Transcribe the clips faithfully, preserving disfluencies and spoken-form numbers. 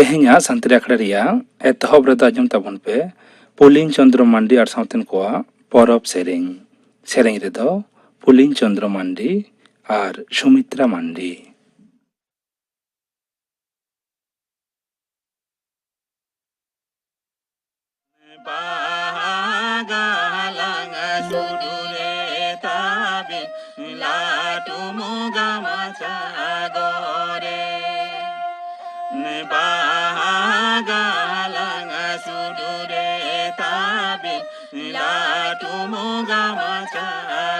ᱛᱮᱦᱮᱧᱟᱜ ᱥᱟᱱᱛᱟᱲᱤ ᱟᱠᱷᱲᱟ ᱨᱮᱭᱟᱜ ᱮᱛᱚᱦᱚᱵ ᱨᱮᱫᱚ ᱟᱸᱡᱚᱢ ᱛᱟᱵᱚᱱ ᱯᱮ ᱯᱩᱞᱤᱱ ᱪᱚᱸᱫᱽᱨᱚ ᱢᱟᱱᱰᱤ ᱟᱨ ᱥᱟᱶᱛᱮᱱ ᱠᱚᱣᱟᱜ ᱯᱚᱨᱚᱵᱽ ᱥᱮᱨᱮᱧ᱾ ᱥᱮᱨᱮᱧ ᱨᱮᱫᱚ ᱯᱩᱞᱤᱱ ᱪᱚᱸᱫᱽᱨᱚ ᱢᱟᱱᱰᱤ ᱟᱨ ᱥᱩᱢᱤᱛᱨᱟ ᱢᱟᱱᱰᱤ᱾ ᱵᱟᱦᱟ ᱜᱟᱞᱟᱝ ᱥᱩᱰᱩᱨᱮ ᱛᱟᱵᱤᱱ ᱞᱟᱹᱴᱩ ᱢᱩᱜᱟ ᱢᱟᱪᱷᱟ ᱜᱚᱨᱮ᱾ ᱵᱟᱦᱟ ᱜᱟᱞᱟᱝ ᱥᱩᱰᱩᱨᱮ ᱛᱟᱵᱤᱱ ᱞᱟᱹᱴᱩ ᱢᱩᱜᱟ ᱢᱟᱪᱷᱟ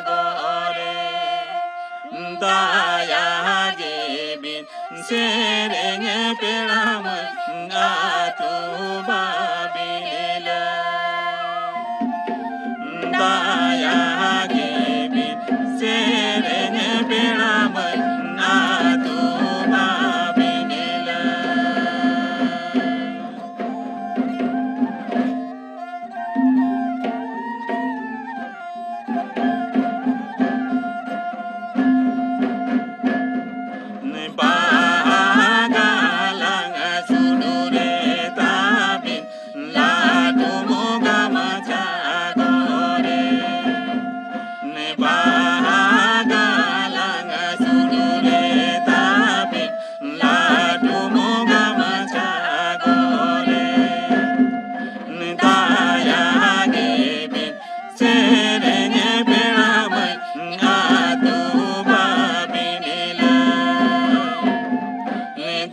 ᱜᱚᱨᱮ᱾ ᱫᱟᱭᱟ ᱜᱮ ᱵᱤᱱ ᱥᱮᱨᱮᱧ ᱯᱮᱲᱟ ᱢᱟᱹᱭ ᱟᱹᱛᱩ ᱵᱟᱵᱤᱱ ᱞᱟᱹᱭ᱾ ᱫᱟᱭᱟ ᱜᱮ ᱵᱤᱱ ᱥᱮᱨᱮᱧ ᱯᱮᱲᱟ ᱢᱟᱹᱭ ᱟᱹᱛᱩ ᱵᱟᱵᱤᱱ ᱞᱟᱹᱭ᱾ ᱵᱟᱦᱟ ᱜᱟᱞᱟᱝ ᱥᱩᱰᱩᱨᱮ ᱛᱟᱵᱤᱱ ᱞᱟᱹᱴᱩ ᱢᱩᱜᱟ ᱢᱟᱪᱷᱟ ᱜᱚᱨᱮ᱾ ᱵᱟᱦᱟ ᱜᱟᱞᱟᱝ ᱥᱩᱰᱩᱨᱮ ᱛᱟᱵᱤᱱ ᱞᱟᱹᱴᱩ ᱢᱩᱜᱟ ᱢᱟᱪᱷᱟ ᱜᱚᱨᱮ᱾ ᱫᱟᱭᱟ ᱜᱮ ᱵᱤᱱ ᱥᱮᱨᱮᱧ ᱯᱮᱲᱟ ᱢᱟᱹᱭ ᱟᱹᱛᱩ ᱵᱟᱵᱤᱱ ᱞᱟᱹᱭ᱾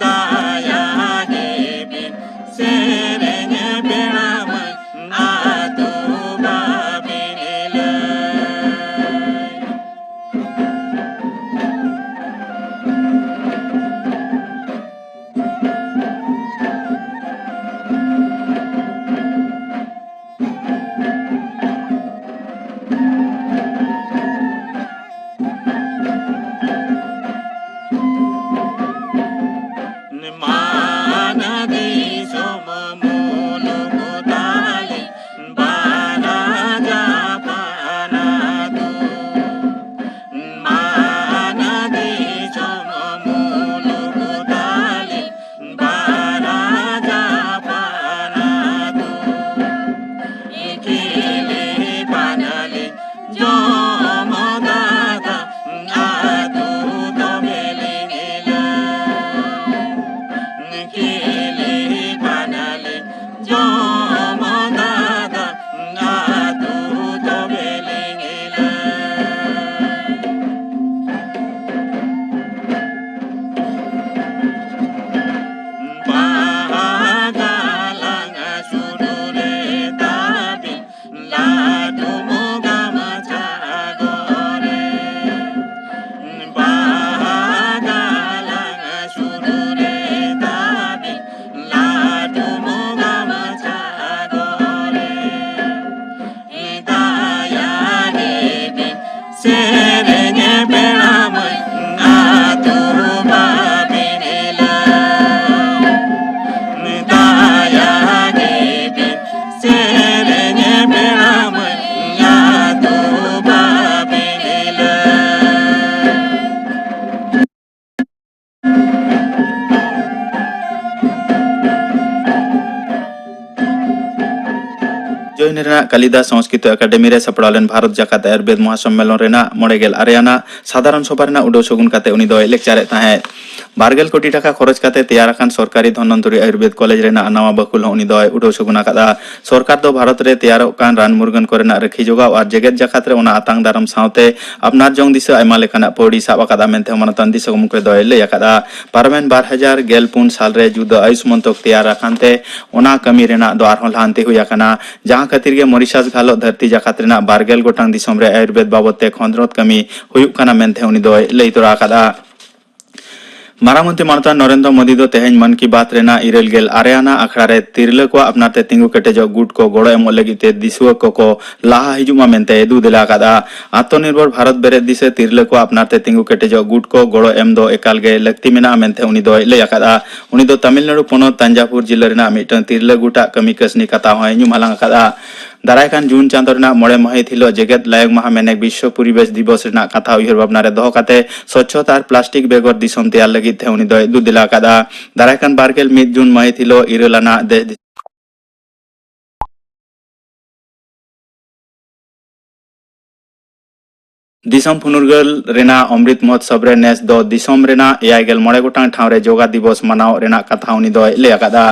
ᱫᱟᱭᱟ ᱜᱮ ᱵᱤᱱ ᱥᱮᱨᱮᱧ ᱯᱮᱲᱟ ᱢᱟᱹᱭ ᱟᱹᱛᱩ ᱵᱟᱵᱤᱱ ᱞᱟᱹᱭ᱾ ᱩᱡᱽᱡᱚᱭᱤᱱᱤ ᱨᱮᱱᱟᱜ ᱠᱟᱞᱤᱫᱟᱥ ᱥᱚᱝᱥᱠᱨᱤᱛ ᱮᱠᱟᱰᱮᱢᱤ ᱨᱮ ᱥᱟᱯᱲᱟᱣ ᱞᱮᱱ ᱵᱷᱟᱨᱚᱛ ᱡᱟᱠᱟᱛ ᱟᱭᱩᱨᱵᱮᱫ ᱢᱚᱦᱟᱥᱚᱢᱢᱮᱞᱚᱱ ᱨᱮᱱᱟᱜ ᱢᱚᱬᱮ ᱜᱮᱞ ᱟᱨᱮ ᱟᱱᱟᱜ ᱥᱟᱫᱷᱟᱨᱚᱱ ᱥᱚᱵᱷᱟ ᱨᱮᱱᱟᱜ ᱩᱰᱟᱹᱣ ᱥᱟᱹᱜᱩᱱ ᱠᱟᱛᱮ ᱩᱱᱤ ᱫᱚᱭ ᱞᱮᱠᱪᱟᱨᱮᱫ ᱛᱟᱦᱮᱸᱫ᱾ ᱵᱟᱨ ᱜᱮᱞ ᱠᱳᱴᱤ ᱴᱟᱠᱟ ᱠᱷᱚᱨᱚᱪ ᱠᱟᱛᱮ ᱛᱮᱭᱟᱨ ᱟᱠᱟᱱ ᱥᱚᱨᱠᱟᱨᱤ ᱫᱷᱚᱱᱚᱱᱛᱚᱨᱤ ᱟᱭᱩᱨᱵᱮᱫ ᱠᱚᱞᱮᱡᱽ ᱨᱮᱱᱟᱜ ᱱᱟᱣᱟ ᱵᱟᱹᱠᱷᱩᱞ ᱦᱚᱸ ᱩᱱᱤ ᱫᱚᱭ ᱩᱰᱟᱹᱣ ᱥᱟᱹᱜᱩᱱ ᱟᱠᱟᱫᱼᱟ᱾ ᱥᱚᱨᱠᱟᱨ ᱫᱚ ᱵᱷᱟᱨᱚᱛ ᱨᱮ ᱛᱮᱭᱟᱨᱚᱜ ᱠᱟᱱ ᱨᱟᱱ ᱢᱩᱨᱜᱟᱹᱱ ᱠᱚᱨᱮᱱᱟᱜ ᱨᱟᱹᱠᱷᱤ ᱡᱚᱜᱟᱣ ᱟᱨ ᱡᱮᱜᱮᱛ ᱡᱟᱠᱟᱛ ᱨᱮ ᱚᱱᱟ ᱟᱛᱟᱝ ᱫᱟᱨᱟᱢ ᱥᱟᱶᱛᱮ ᱟᱯᱱᱟᱨ ᱡᱚᱝ ᱫᱤᱥᱟᱹ ᱟᱭᱢᱟ ᱞᱮᱠᱟᱱᱟᱜ ᱯᱟᱹᱣᱲᱤ ᱥᱟᱵ ᱟᱠᱟᱫᱼᱟ ᱢᱮᱱᱛᱮ ᱦᱚᱸ ᱢᱟᱱᱚᱛᱟᱱ ᱫᱤᱥᱟᱹ ᱜᱚᱢᱠᱮ ᱫᱚᱭ ᱞᱟᱹᱭ ᱟᱠᱟᱫᱼᱟ᱾ ᱯᱟᱨᱚᱢᱮᱱ ᱵᱟᱨ ᱦᱟᱡᱟᱨ ᱜᱮᱞ ᱯᱩᱱ ᱥᱟᱞ ᱨᱮ ᱡᱩᱫᱟᱹ ᱟᱭᱩᱥ ᱢᱚᱱᱛᱚᱠ ᱛᱮᱭᱟᱨ ᱟᱠᱟᱱ ᱛᱮ ᱚᱱᱟ ᱠᱟᱹᱢᱤ ᱨᱮᱱᱟᱜ ᱫᱚ ᱟᱨᱦᱚᱸ ᱞᱟᱦᱟᱱᱛᱤ ᱦᱩᱭ ᱟᱠᱟᱱᱟ, ᱡᱟᱦᱟᱸ ᱠᱷᱟᱹᱛᱤᱨ ᱜᱮ ᱢᱚᱨᱤᱥᱟᱥ ᱜᱷᱟᱞᱚᱜ ᱫᱷᱟᱹᱨᱛᱤ ᱡᱟᱠᱟᱛ ᱨᱮᱱᱟᱜ ᱵᱟᱨ ᱜᱮᱞ ᱜᱚᱴᱟᱝ ᱫᱤᱥᱚᱢ ᱨᱮ ᱟᱭᱩᱨᱵᱮᱫ ᱵᱟᱵᱚᱫ ᱛᱮ ᱠᱷᱚᱸᱫᱽᱨᱚᱸᱫᱽ ᱠᱟᱹᱢᱤ ᱦᱩᱭᱩᱜ ᱠᱟᱱᱟ ᱢᱮᱱᱛᱮ ᱩᱱᱤ ᱫᱚᱭ ᱞᱟᱹᱭ ᱛᱚᱨᱟ ᱟᱠᱟᱫᱼᱟ᱾ ᱢᱟᱨᱟᱝ ᱢᱚᱱᱛᱨᱤ ᱢᱟᱱᱚᱛᱟᱱ ᱱᱚᱨᱮᱱᱫᱨᱚ ᱢᱳᱫᱤ ᱫᱚ ᱛᱮᱦᱮᱧ ᱢᱚᱱ ᱠᱤ ᱵᱟᱛ ᱨᱮᱱᱟᱜ ᱤᱨᱟᱹᱞ ᱜᱮᱞ ᱟᱨᱮ ᱟᱱᱟᱜ ᱟᱠᱷᱲᱟ ᱨᱮ ᱛᱤᱨᱞᱟᱹ ᱠᱚᱣᱟᱜ ᱟᱯᱱᱟᱨ ᱛᱮ ᱛᱤᱸᱜᱩ ᱠᱮᱴᱮᱡᱚᱜ ᱜᱩᱴ ᱠᱚ ᱜᱚᱲᱚ ᱮᱢᱚᱜ ᱞᱟᱹᱜᱤᱫ ᱛᱮ ᱫᱤᱥᱩᱣᱟᱹ ᱠᱚᱠᱚ ᱞᱟᱦᱟ ᱦᱤᱡᱩᱜ ᱢᱟ ᱢᱮᱱᱛᱮ ᱫᱩ ᱫᱮᱞᱟ ᱟᱠᱟᱫᱼᱟ᱾ ᱟᱛᱢᱚᱱᱤᱨᱵᱷᱚᱨ ᱵᱷᱟᱨᱚᱛ ᱵᱮᱨᱮᱫ ᱫᱤᱥᱟᱹ ᱛᱤᱨᱞᱟᱹ ᱠᱚᱣᱟᱜ ᱟᱯᱱᱟᱨ ᱛᱮ ᱛᱤᱸᱜᱩ ᱠᱮᱴᱮᱡᱚᱜ ᱜᱩᱴ ᱠᱚ ᱜᱚᱲᱚ ᱮᱢ ᱫᱚ ᱮᱠᱟᱞ ᱜᱮ ᱞᱟᱹᱠᱛᱤ ᱢᱮᱱᱟᱜᱼᱟ ᱢᱮᱱᱛᱮ ᱩᱱᱤ ᱫᱚᱭ ᱞᱟᱹᱭ ᱟᱠᱟᱫᱼᱟ᱾ ᱩᱱᱤ ᱫᱚ ᱛᱟᱢᱤᱞᱱᱟᱲᱩ ᱯᱚᱱᱚᱛ ᱛᱟᱧᱡᱟᱵᱷᱩᱨ ᱡᱤᱞᱟᱹ ᱨᱮᱱᱟᱜ ᱢᱤᱫᱴᱟᱝ ᱛᱤᱨᱞᱟᱹ ᱜᱩᱴᱟᱜ ᱠᱟᱹᱢᱤ ᱠᱟᱹᱥᱱᱤ ᱠᱟᱛᱷᱟ ᱦᱚᱸᱭ ᱧᱩᱢ ᱦᱟᱞᱟᱝ ᱟᱠᱟᱫᱼᱟ᱾ ᱫᱟᱨᱟᱭ ᱠᱟᱱ ᱡᱩᱱ ᱪᱟᱸᱫᱚ ᱨᱮᱱᱟᱜ ᱢᱚᱬᱮ ᱢᱟᱹᱦᱤᱛ ᱦᱤᱞᱳᱜ ᱡᱮᱜᱮᱛ ᱞᱟᱭᱚᱝ ᱢᱟᱦᱟ ᱢᱮᱱᱮᱠ ᱵᱤᱥᱥᱚ ᱯᱚᱨᱤᱵᱮᱥ ᱫᱤᱵᱚᱥ ᱨᱮᱱᱟᱜ ᱠᱟᱛᱷᱟ ᱩᱭᱦᱟᱹᱨ ᱵᱷᱟᱵᱽᱱᱟ ᱨᱮ ᱫᱚᱦᱚ ᱠᱟᱛᱮ ᱥᱚᱪᱪᱷᱚᱛᱟ ᱟᱨ ᱯᱞᱟᱥᱴᱤᱠ ᱵᱮᱜᱚᱨ ᱫᱤᱥᱚᱢ ᱛᱮᱭᱟᱨ ᱞᱟᱹᱜᱤᱫ ᱛᱮ ᱩᱱᱤ ᱫᱚᱭ ᱫᱩ ᱫᱮᱞᱟ ᱟᱠᱟᱫᱼᱟ᱾ ᱫᱟᱨᱟᱭ ᱠᱟᱱ ᱵᱟᱨ ᱜᱮᱞ ᱢᱤᱫ ᱡᱩᱱ ᱢᱟᱹᱦᱤᱛ ᱦᱤᱞᱳᱜ ᱤᱨᱟᱹᱞ ᱟᱱᱟᱜ ᱫᱮᱥ ᱫᱤᱥᱚᱢ ᱯᱷᱩᱨᱜᱟᱹᱞ ᱨᱮᱱᱟᱜ ᱚᱢᱨᱤᱛ ᱢᱚᱦᱳᱛᱥᱚᱵ ᱨᱮ ᱱᱮᱥ ᱫᱚ ᱫᱤᱥᱚᱢ ᱨᱮᱱᱟᱜ ᱮᱭᱟᱭ ᱜᱮᱞ ᱢᱚᱬᱮ ᱜᱚᱴᱟᱝ ᱴᱷᱟᱶ ᱨᱮ ᱡᱳᱜᱟ ᱫᱤᱵᱚᱥ ᱢᱟᱱᱟᱣ ᱨᱮᱱᱟᱜ ᱠᱟᱛᱷᱟ ᱩᱱᱤ ᱫᱚᱭ ᱞᱟᱹᱭ ᱟᱠᱟᱫᱼᱟ᱾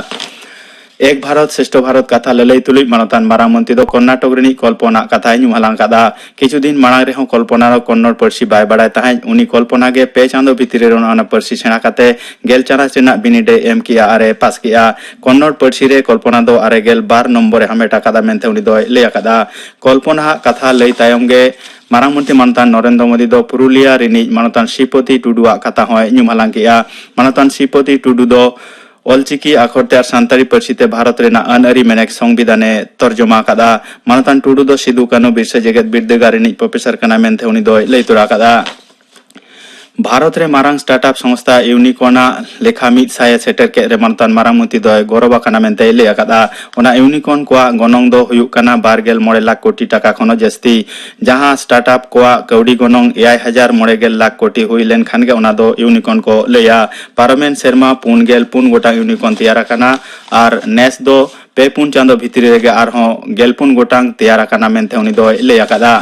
ᱮᱠ ᱵᱷᱟᱨᱚᱛ ᱥᱨᱮᱥᱴᱷᱚ ᱵᱷᱟᱨᱚᱛ ᱠᱟᱛᱷᱟ ᱞᱟᱹᱞᱟᱹᱭ ᱛᱩᱞᱩᱡ ᱢᱟᱱᱚᱛᱟᱱ ᱢᱟᱨᱟᱝ ᱢᱚᱱᱛᱨᱤ ᱫᱚ ᱠᱚᱨᱱᱟᱴᱚᱠ ᱨᱤᱱᱤᱡ ᱠᱚᱞᱯᱚᱱᱟ ᱠᱟᱛᱷᱟᱭ ᱧᱩᱢ ᱦᱟᱞᱟᱝ ᱟᱠᱟᱫᱼᱟ᱾ ᱠᱤᱪᱷᱩ ᱫᱤᱱ ᱢᱟᱲᱟᱝ ᱨᱮᱦᱚᱸ ᱠᱚᱞᱯᱚᱱᱟ ᱫᱚ ᱠᱚᱱᱱᱚᱲ ᱯᱟᱹᱨᱥᱤ ᱵᱟᱭ ᱵᱟᱲᱟᱭ ᱛᱟᱦᱮᱸᱫ᱾ ᱩᱱᱤ ᱠᱚᱞᱯᱚᱱᱟ ᱜᱮ ᱯᱮ ᱪᱟᱸᱫᱚ ᱵᱷᱤᱛᱤᱨ ᱨᱮ ᱚᱱᱟ ᱯᱟᱹᱨᱥᱤ ᱥᱮᱬᱟ ᱠᱟᱛᱮ ᱜᱮᱞ ᱪᱟᱱᱟᱪ ᱨᱮᱱᱟᱜ ᱵᱤᱱᱤᱰ ᱮ ᱮᱢ ᱠᱮᱜᱼᱟ ᱟᱨ ᱮ ᱯᱟᱥ ᱠᱮᱜᱼᱟ᱾ ᱠᱚᱱᱱᱚᱲ ᱯᱟᱹᱨᱥᱤ ᱨᱮ ᱠᱚᱞᱯᱚᱱᱟ ᱫᱚ ᱟᱨᱮ ᱜᱮᱞ ᱵᱟᱨ ᱱᱚᱢᱵᱚᱨ ᱮ ᱦᱟᱢᱮᱴ ᱟᱠᱟᱫᱟ ᱢᱮᱱᱛᱮ ᱩᱱᱤ ᱫᱚᱭ ᱞᱟᱹᱭ ᱟᱠᱟᱫᱼᱟ᱾ ᱠᱚᱞᱯᱚᱱᱟ ᱦᱟᱜ ᱠᱟᱛᱷᱟ ᱞᱟᱹᱭ ᱛᱟᱭᱚᱢ ᱜᱮ ᱢᱟᱨᱟᱝ ᱢᱚᱱᱛᱨᱤ ᱢᱟᱱᱚᱛᱟᱱ ᱱᱚᱨᱮᱱᱫᱨᱚ ᱢᱳᱫᱤ ᱫᱚ ᱯᱩᱨᱩᱞᱤᱭᱟ ᱨᱤᱱᱤᱡ ᱢᱟᱱᱚᱛᱟᱱ ᱥᱨᱤᱯᱚᱛᱤ ᱴᱩᱰᱩᱣᱟᱜ ᱠᱟᱛᱷᱟ ᱦᱚᱸᱭ ᱧᱩᱢ ᱦᱟᱞᱟᱝ ᱠᱮᱜᱼᱟ᱾ ᱢᱟᱱᱚᱛᱟᱱ ᱥᱨᱤᱯᱚᱛᱤ ᱴᱩᱰᱩ ᱫᱚ ᱚᱞᱪᱤᱠᱤ ᱟᱠᱷᱚᱨ ᱛᱮ ᱟᱨ ᱥᱟᱱᱛᱟᱲᱤ ᱯᱟᱹᱨᱥᱤ ᱛᱮ ᱵᱷᱟᱨᱚᱛ ᱨᱮᱱᱟᱜ ᱟᱹᱱ ᱟᱹᱨᱤ ᱢᱮᱱᱮᱠ ᱥᱚᱝᱵᱤᱫᱷᱟᱱ ᱮ ᱛᱚᱨᱡᱚᱢᱟ ᱟᱠᱟᱫᱼᱟ᱾ ᱢᱟᱱᱚᱛᱟᱱ ᱴᱩᱰᱩ ᱫᱚ ᱥᱤᱫᱩ ᱠᱟᱹᱱᱦᱩ ᱵᱤᱨᱥᱟᱹ ᱡᱮᱜᱮᱛ ᱵᱤᱨᱫᱟᱹᱜᱟᱲ ᱨᱤᱱᱤᱡ ᱯᱨᱚᱯᱷᱮᱥᱚᱨ ᱠᱟᱱᱟᱭ ᱢᱮᱱᱛᱮ ᱩᱱᱤ ᱫᱚᱭ ᱞᱟᱹᱭ ᱛᱚᱨᱟ ᱟᱠᱟᱫᱼᱟ᱾ ᱵᱷᱟᱨᱚᱛ ᱨᱮ ᱢᱟᱨᱟᱝ startup ᱥᱚᱝᱥᱛᱷᱟ ᱤᱭᱩᱱᱤᱠᱚᱨᱱ ᱟᱜ ᱞᱮᱠᱷᱟ ᱢᱤᱫ ᱥᱟᱭ ᱮ ᱥᱮᱴᱮᱨ ᱠᱮᱫ ᱨᱮ ᱢᱟᱱᱚᱛᱟᱱ ᱢᱟᱨᱟᱝ ᱢᱚᱱᱛᱨᱤ ᱫᱚᱭ ᱜᱚᱨᱚᱵ ᱟᱠᱟᱱᱟ ᱢᱮᱱᱛᱮᱭ ᱞᱟᱹᱭ ᱟᱠᱟᱫᱼᱟ᱾ ᱚᱱᱟ ᱤᱭᱩᱱᱤᱠᱚᱨᱱ ᱠᱚᱣᱟᱜ ᱜᱚᱱᱚᱝ ᱫᱚ ᱦᱩᱭᱩᱜ ᱠᱟᱱᱟ ᱵᱟᱨ ᱜᱮᱞ ᱢᱚᱬᱮ ᱞᱟᱠᱷ ᱠᱳᱴᱤ ᱴᱟᱠᱟ ᱠᱷᱚᱱ ᱦᱚᱸ ᱡᱟᱹᱥᱛᱤ᱾ ᱡᱟᱦᱟᱸ startup ᱠᱚᱣᱟᱜ ᱠᱟᱹᱣᱰᱤ ᱜᱚᱱᱚᱝ ᱮᱭᱟᱭ ᱦᱟᱡᱟᱨ ᱢᱚᱬᱮ ᱜᱮᱞ ᱞᱟᱠᱷ ᱠᱳᱴᱤ ᱦᱩᱭ ᱞᱮᱱᱠᱷᱟᱱ ᱜᱮ ᱚᱱᱟ ᱫᱚ ᱤᱭᱩᱱᱤᱠᱚᱨᱱ ᱠᱚ ᱞᱟᱹᱭᱟ᱾ ᱯᱟᱨᱚᱢᱮᱱ ᱥᱮᱨᱢᱟ ᱯᱩᱱ ᱜᱮᱞ ᱯᱩᱱ ᱜᱚᱴᱟᱝ ᱤᱭᱩᱱᱤᱠᱚᱨᱱ ᱛᱮᱭᱟᱨ ᱟᱠᱟᱱᱟ ᱟᱨ ᱱᱮᱥ ᱫᱚ ᱯᱮ ᱯᱩᱱ ᱪᱟᱸᱫᱚ ᱵᱷᱤᱛᱨᱤ ᱨᱮᱜᱮ ᱟᱨᱦᱚᱸ ᱜᱮᱞ ᱯᱩᱱ ᱜᱚᱴᱟᱝ ᱛᱮᱭᱟᱨ ᱟᱠᱟᱱᱟ ᱢᱮᱱᱛᱮ ᱩᱱᱤ ᱫᱚᱭ ᱞᱟᱹᱭ ᱟᱠᱟᱫᱼᱟ᱾